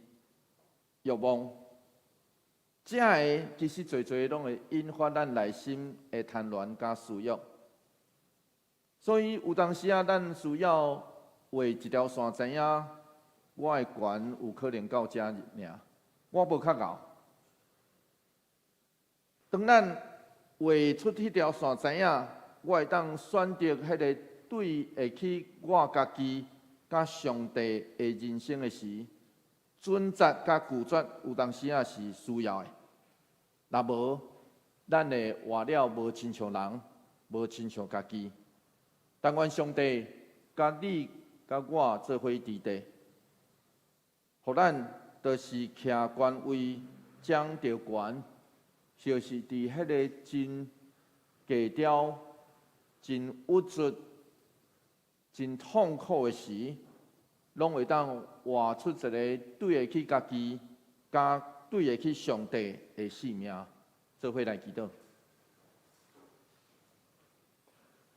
欲望，這个其實濟濟攏會引發咱內心的貪戀佮私欲。所以有當時啊，咱需要畫一條線，知影我的權有可能到遮爾，我無較𠢕。當咱畫出彼條線，知影我會當選擇彼个對會起我家己佮上帝的人生的時，準則佮拒絕有當時仔是需要的。若無，咱會活了無親像人，無親像家己。但願上帝佮你佮我做伙佇地，予咱就是徛權位，掌著權，就是佇彼个真低調、真鬱卒、真痛苦的時，攏會當活出一个對得起家己、佮對得起上帝的生命。做伙來祈禱，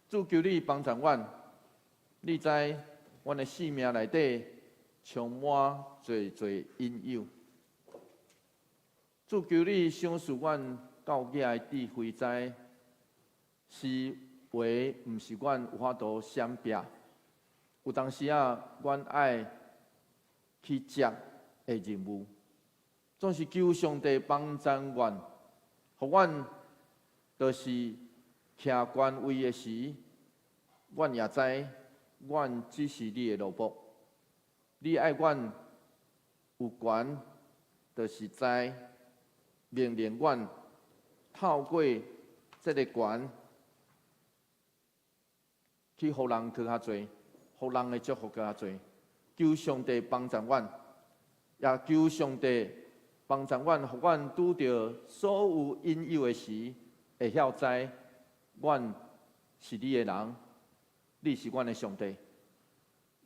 主求你幫助阮，你知阮的生命內底充滿濟濟引誘。主求你賞賜阮夠額的智慧，知是話毋是阮有法度閃避。有當時啊，阮愛去接的任務，總是求上帝幫助阮，予阮就是徛權位的時，阮也知阮只是你的奴僕，你愛阮有權，就是知命令阮透過這个權去予人閣較濟，予人的祝福閣較濟。求上帝幫助阮，也求上帝幫助阮，予阮拄著所有引誘的時，會曉知阮是你的人，你是阮的上帝，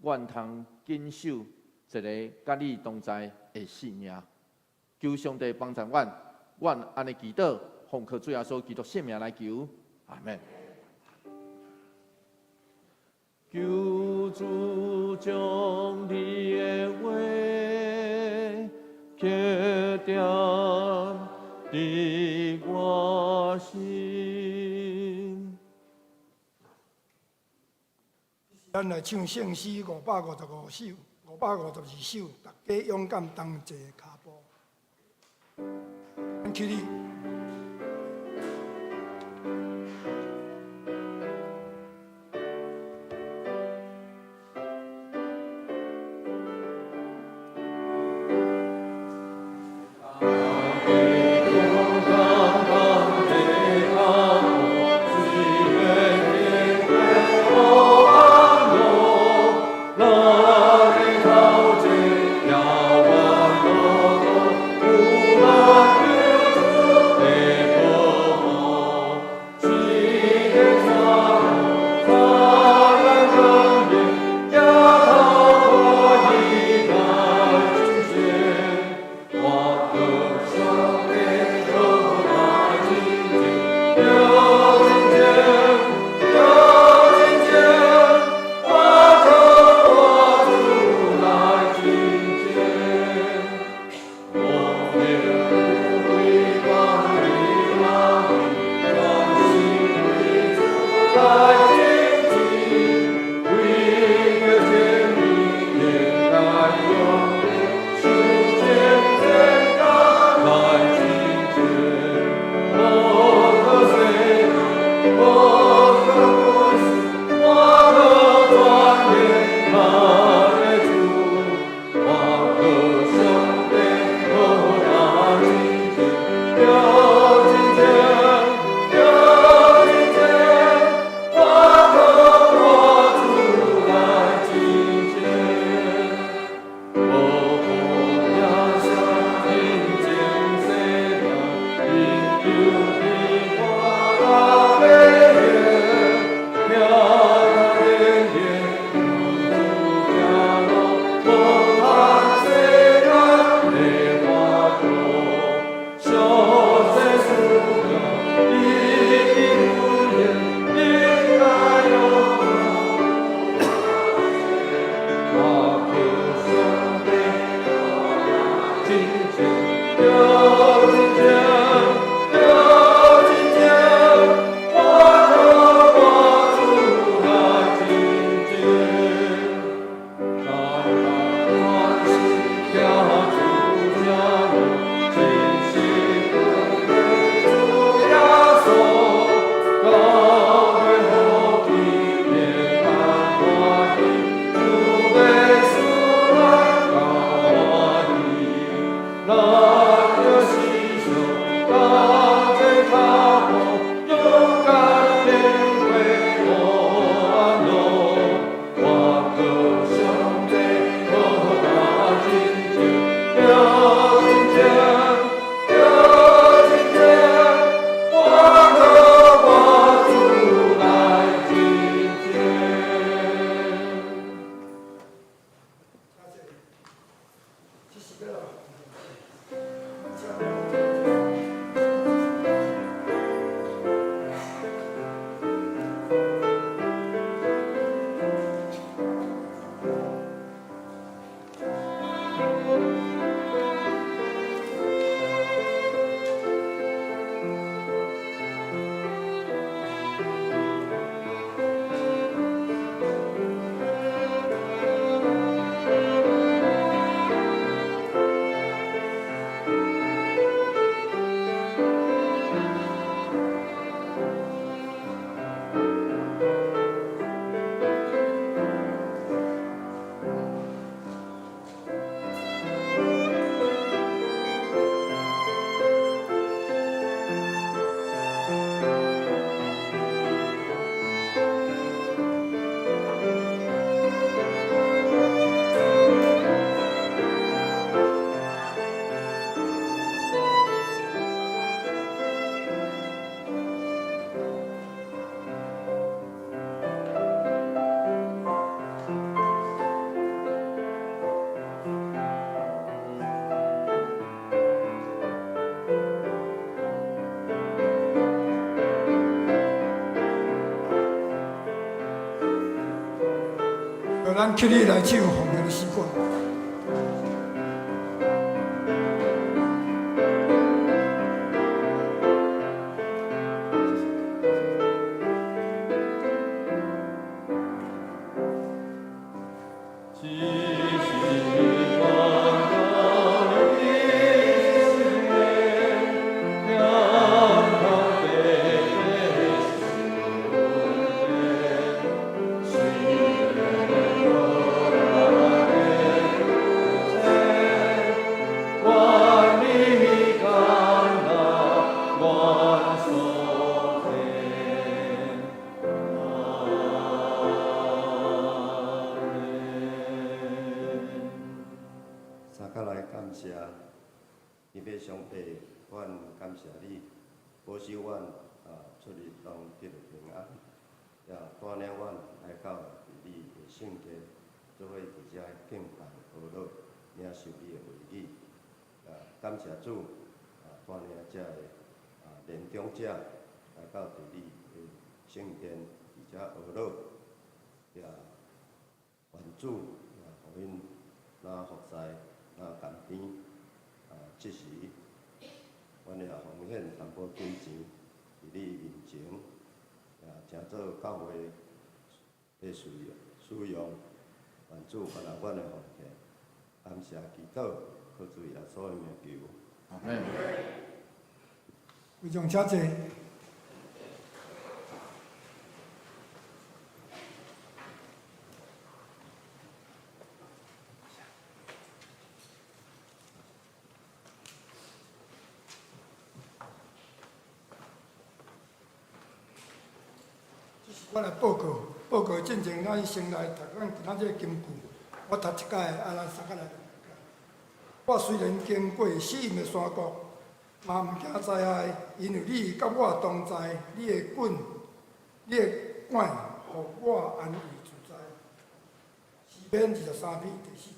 阮通謹守一个佮你同在的生命。求上帝幫助阮，阮按呢祈禱，奉靠主耶穌基督聖名來求，阿們。求主將你的話刻點佇我心。咱來唱聖詩555首、552首，大家勇敢同齊跤步。咱起立。咱起立來唱奉獻的詩歌。三角來感謝天父上帝，阮感謝你保守阮啊出入攏得著平安，也帶領阮來到佇你的聖殿，做伙佇遮敬拜阿樂，領受你的話語。啊，感謝主啊，帶領遮个啊年長者來到佇你的聖殿佇遮阿樂，也願主也予𪜶若服侍，若甘甜。啊，這時，阮也奉獻淡薄金錢佇你面前，也誠做教會的使用使用，願主悅納阮的奉獻，感謝祈禱，靠主耶穌的名求。阿們。會眾請坐。這是我來報告，報告進前，咱先來讀咱今仔這個金句。我讀一擺，啊，咱三個來讀。我雖然經過死蔭的山谷，嘛毋驚災害，因為你佮我同在，你的棍，你的拐，予我安慰自在。詩篇23篇第四節。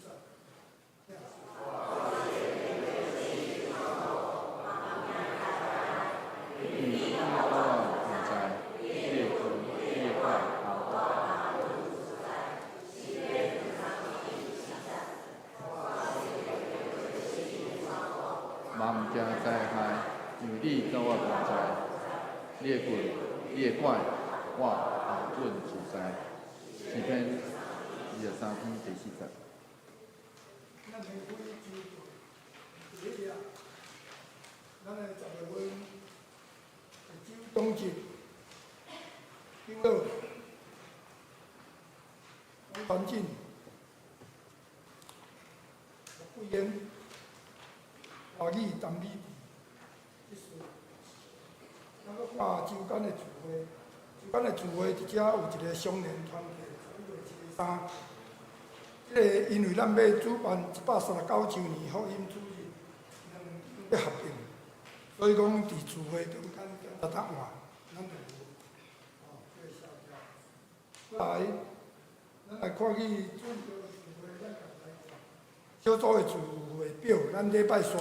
嘛毋驚災害，因為你佮我同在，你的棍，你的拐，我安穩自在。詩篇23篇第四節。咱來開周第一頁，咱來10月份，周董事長老王傳進、胡桂英、華語陳美智，這是咱閣看周間的聚會，周間的聚會佇遮有一個雙年團契，11月23。這個因為咱欲主辦139周年福音主日，兩間欲合併，所以講佇聚會中間檢查答案，咱就無哦，這個寫掉。過來，咱來看去主日的聚會，咱家己來看小組的聚會表，咱禮拜三，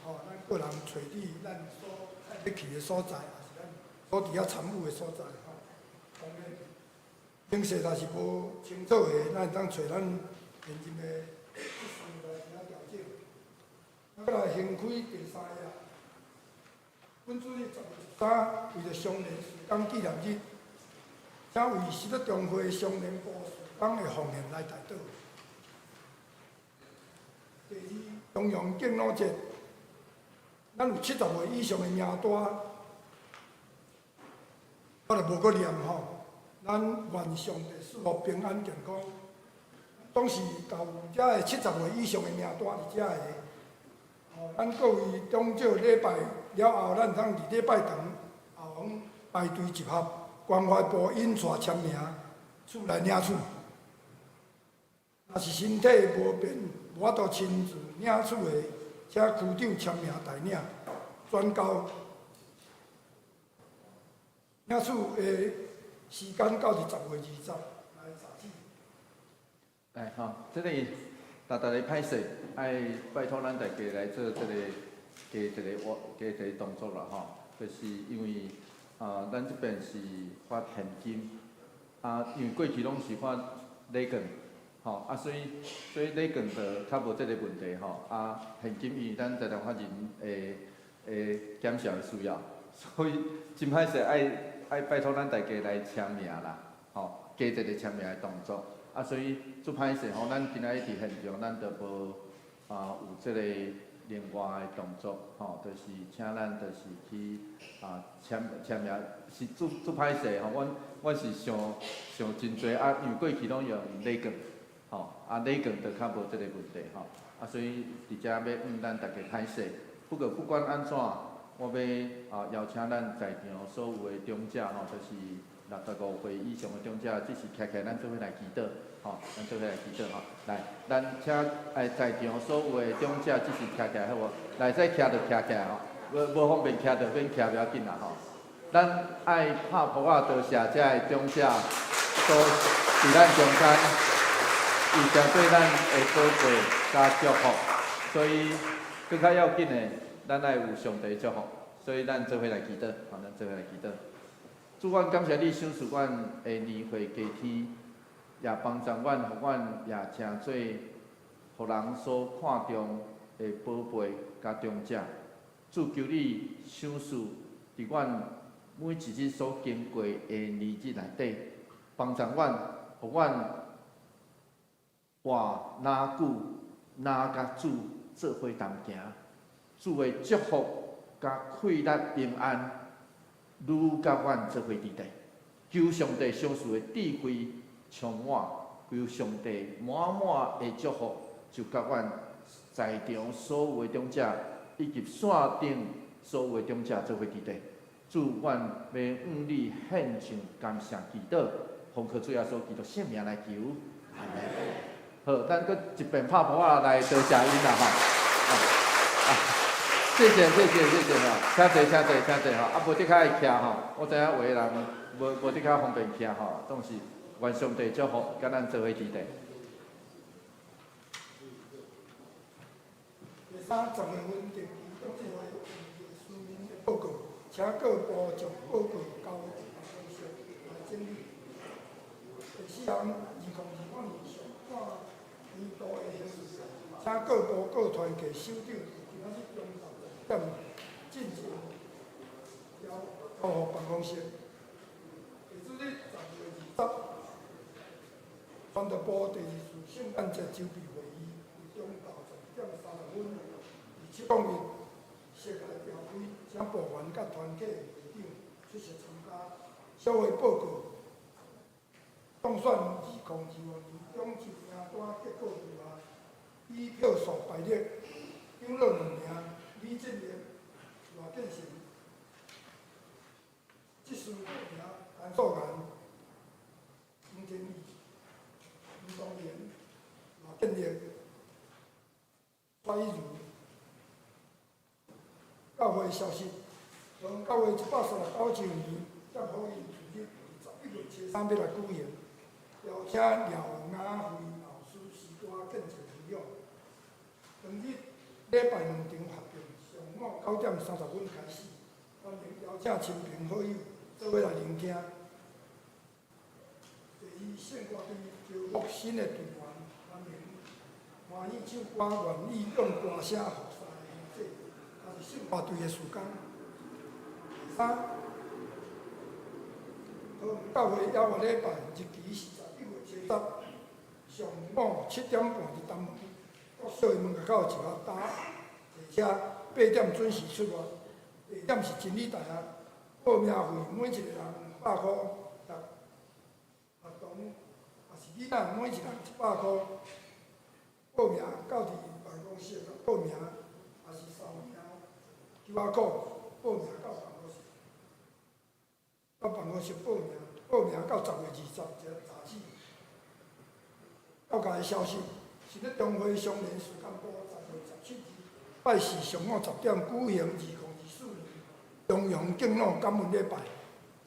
吼，咱個人揣佇咱所欲去的所在，也是咱所佇遐參與的所在，吼。當然，明細若是無清楚的，咱會當揣咱現任的執事來遐調整。咱來掀開第三頁，本主日10月13，為著雙連事工紀念日，請為實德中會雙連部事工的奉獻來代禱。第二，重陽敬老節，咱有70位以上的名單，我就無閣念吼。咱願上帝賜福平安健康。總是有遮個70位以上的名單佇遮個，吼，咱各位長者禮拜了後，咱通佇禮拜堂後方排隊集合，關懷部引帶簽名，厝內領取。若是身體無便，無法度親自領取的，請區長簽名代領，轉交。領取的時間到佇10月20來截止。來吼，這個逐逐个歹勢，愛拜託咱大家來做這個加一個活加一個動作啦吼，就是因為啊，咱這邊是發現金，啊，因為過去攏是發禮券，吼啊，所以禮券就較無這个問題吼。啊，現金因為咱財團法人會會減少的需要，所以真歹勢愛拜託咱大家來簽名啦，吼，加一个簽名的動作。啊，所以足歹勢吼，咱今仔日佇現場，咱就無啊有這個另外的動作，吼，就是請咱就是去啊簽簽名，是足足歹勢吼。阮是想想真濟啊，因為過去攏用禮券，吼，啊禮券就較無這個問題吼。啊，所以佇遮要向咱大家歹勢。不過不管按怎，我欲啊邀請咱在場所有的長者吼，就是65歲以上的長者，這時徛起來，咱做伙來祈禱，吼，咱做伙來祈禱吼。來，咱請在場所有的長者，這時徛起來好無？來，使徛就徛起來吼，無無方便徛就免徛，無要緊啦吼。咱愛拍噗仔多謝遮的長者，都佇咱中間，伊誠對咱的寶貴佮祝福，所以閣較要緊的，咱愛有上帝祝福，所以咱做伙來祈禱，吼，咱做伙來祈禱。主，阮感謝你賞賜阮的年歲加添，也幫助阮，予阮也成做予人所看重的寶貝佮長者。主，求你賞賜佇阮每一日所經過的年日內底，幫助阮，予阮活若久，若佮主做伙同行。主的祝福佮快樂平安，愈佮阮做伙佇底。求上帝賞賜的智慧充滿，求上帝滿滿的祝福，就佮阮在場所有的長者，以及線頂所有的長者做伙佇底。主，阮欲向你獻上感謝祈禱，奉靠主耶穌基督聖名來求，阿門。好，咱閣一遍拍噗仔來多謝𪜶啦吼。啊，謝謝謝謝謝謝吼，請坐請坐請坐吼，啊無得較會徛吼，我知影有的人無得較方便徛吼，總是願上帝祝福，佮咱做伙佇底。第三，10月份定期董事會會議書面的報告，請各部將報告交予辦公室來整理。第四項，2025年上半年度的行事，請各部各團體首長今仔日中晝10點進前交交予辦公室。截止日10月20，傳達部第二次聖誕節籌備會議，佇中晝10點30分，佇701室內召開，請部員佮團體會長出席參加。小會報告，當選2025年長袖名單結果如下：以票數排列，長老兩名，李振業、賴建成；執事兩名，陳素蘭、黃天義、吳東賢、賴建業、蔡以如。教會消息：教會139週年接福音主日，11月初三欲來舉行，邀請廖雅慧老師詩歌見證分享。當日禮拜兩場合併，上午9點30分開始，歡迎邀請親朋好友做伙來聆聽。第二，聖歌隊招募新的隊員，歡迎歡喜唱歌、願意用歌聲服侍的兄弟，加入聖歌隊的事工。第三，桃園教會邀約禮拜日期是11月初10，上午7點半佇東門國小的門口一下搭坐車，8點準時出發。地點是真理大學，報名費每一個人200箍，學童也是囡仔每一人100箍。報名到佇辦公室報名，也是掃描 QR code 報名到辦公室，到辦公室報名，報名到10月20早止。教界的消息，新日中會相連事工部10月17日拜四上午10點舉行2024年中陽敬老感恩禮拜，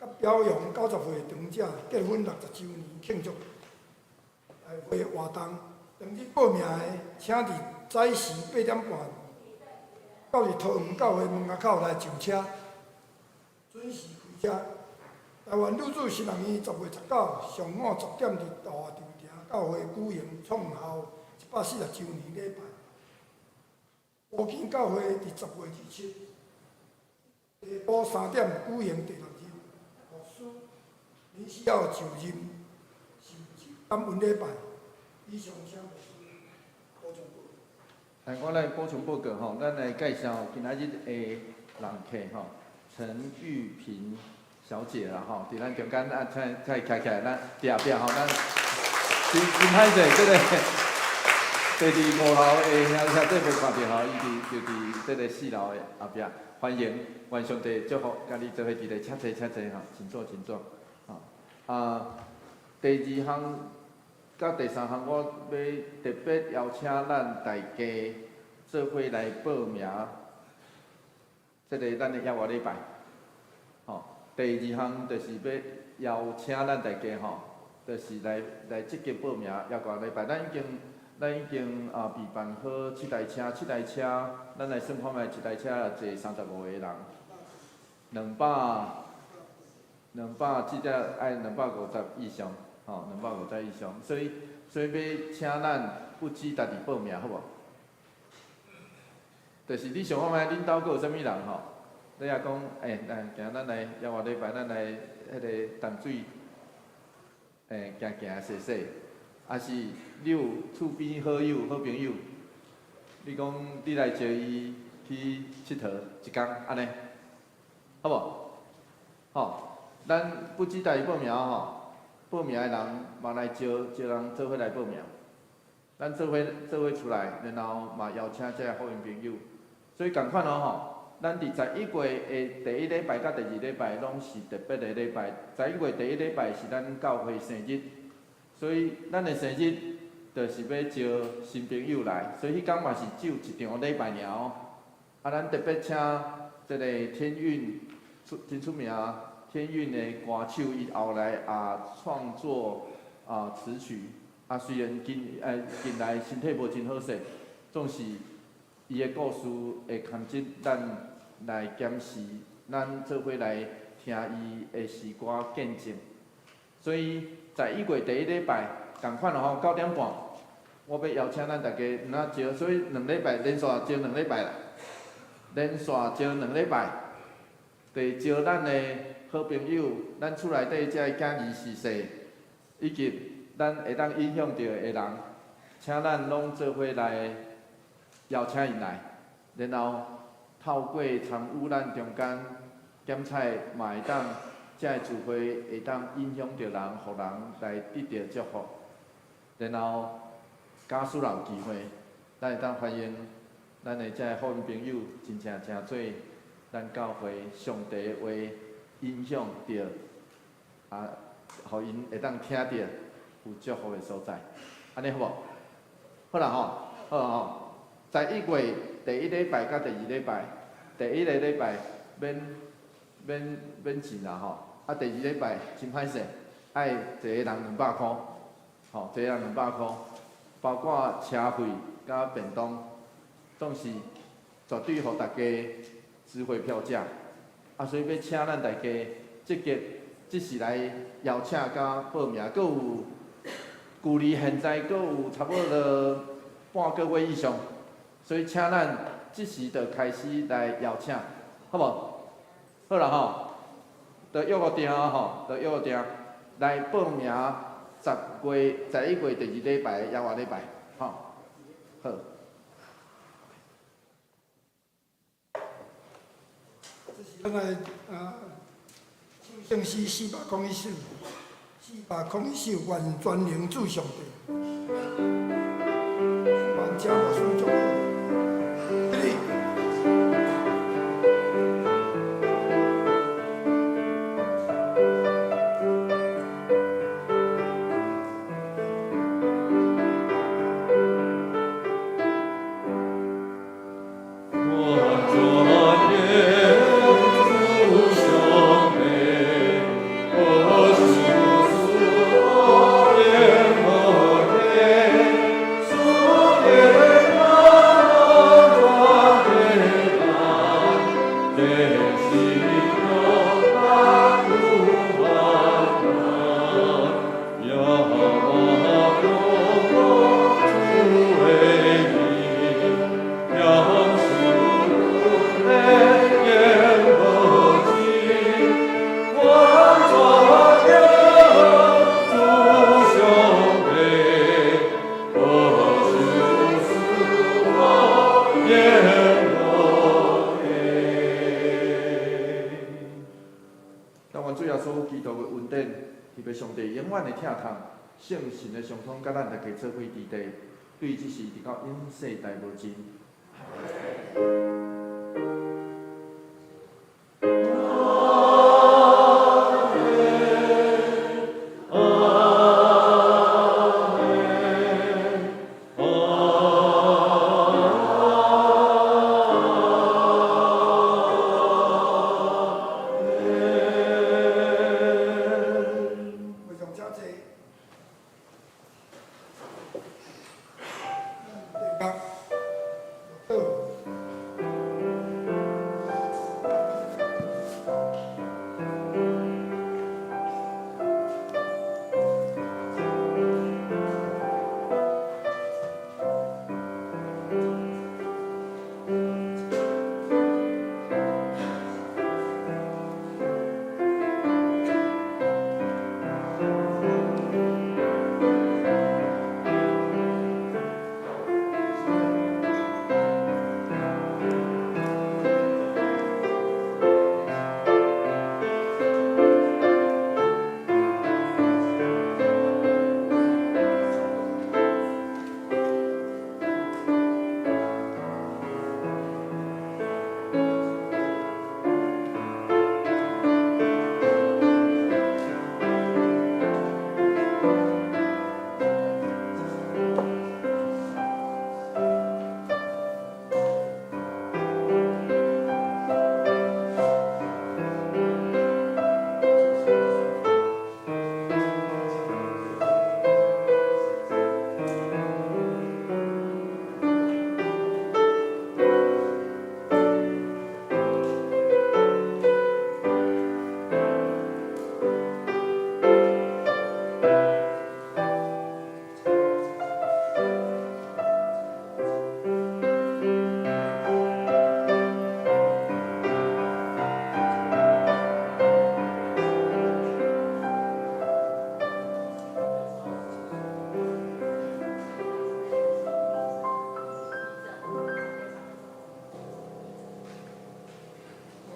佮表揚90歲長者結婚60週年慶祝大會活動。當日報名的，請佇早時8點半到佇桃園教會門仔口來上車，準時開車。台灣女子神學院10月19上午10點佇大華長埕教會舉行創校140週年禮拜。烏墘教會佇10月27下晡3點舉行第六任牧師林思耀就任受感恩禮拜。以上請牧師補充報告。來，我來補充報告吼，咱來介紹今仔日的人客吼，陳玉萍小姐啦吼，佇咱中間啊，請請伊徛起來，咱佇後壁吼，咱真真歹勢，這個坐佇五樓的兄兄弟無看著吼，伊佇就佇這個四樓的後壁，歡迎，願上帝祝福，佮你做伙佇咧，請坐請坐吼，請坐請坐，吼啊，第二項佮第三項，我欲特別邀請咱大家做伙來報名，這個咱的猶活禮拜，吼。第二項就是欲邀請咱大家吼，就是來來積極報名猶活禮拜。咱已經備辦好七台車，七台車，咱來算看覓，一台車坐35個人，兩百至少愛250以上，吼，250以上。所以欲請咱不止家己報名，好無？就是你想看覓，恁兜閣有啥物人吼？你若講，欸，來，行，咱來猶活禮拜，咱來彼个淡水，欸，行行踅踅，抑是你有厝邊好友、好朋友，你講你來招伊去𨑨迌一工，按呢，好無？吼，咱不止家己報名吼，報名的人嘛來招招人做伙來報名，咱做伙做伙出來，然後嘛邀請這个好朋友，所以仝款哦吼。咱佇11月的第一禮拜佮第二禮拜攏是特別的禮拜。十一月第一禮拜是咱教會生日，所以咱的生日就是欲招新朋友來，所以彼工嘛是只有一場禮拜爾哦。啊，咱特別請這個天韻出真出名，天韻的歌手，伊後來也創作啊詞曲，啊雖然近來身體無真好勢，總是伊的故事會堪值咱來檢視，咱做伙來聽伊的詩歌見證。所以11月第一禮拜，仝款咯吼，9點半，我欲邀請咱大家，毋通招，所以兩禮拜連續招兩禮拜啦，連續招兩禮拜，就招咱的好朋友，咱厝內底這个囝兒逝世，以及咱會當影響著的人，請咱攏做伙來邀請𪜶來，然後透過參與咱中間檢採，嘛會當這个聚會會當影響著人，予人來得著祝福。然後，假使若有機會，咱會當歡迎咱的這个好朋友，真正成做咱教會上帝的話影響著，啊，予𪜶會當聽著有祝福的所在，按呢好無？好啦吼，好吼。11月第一禮拜佮第二禮拜，第一个禮拜免免免錢啦吼，啊第二禮拜真歹勢，愛一個人兩百箍，吼，一個人兩百箍，包括車費佮便當，總是絕對予大家值回票價。啊，所以欲請咱大家積極，這時來邀請佮報名，閣有距離現在閣有差不多半個月以上。所以，請咱這時就開始來邀請，好無？好啦吼，就約個定吼，就約個定來報名11月第二禮拜的猶活禮拜，吼，好。這是咱來啊，唱聖詩401首，401首，願全能主上帝。願請牧師祝福。我遠的疼痛，聖神的傷痛，佮咱大家做伙佇地，對這時直到永世代無盡。會眾請坐。咱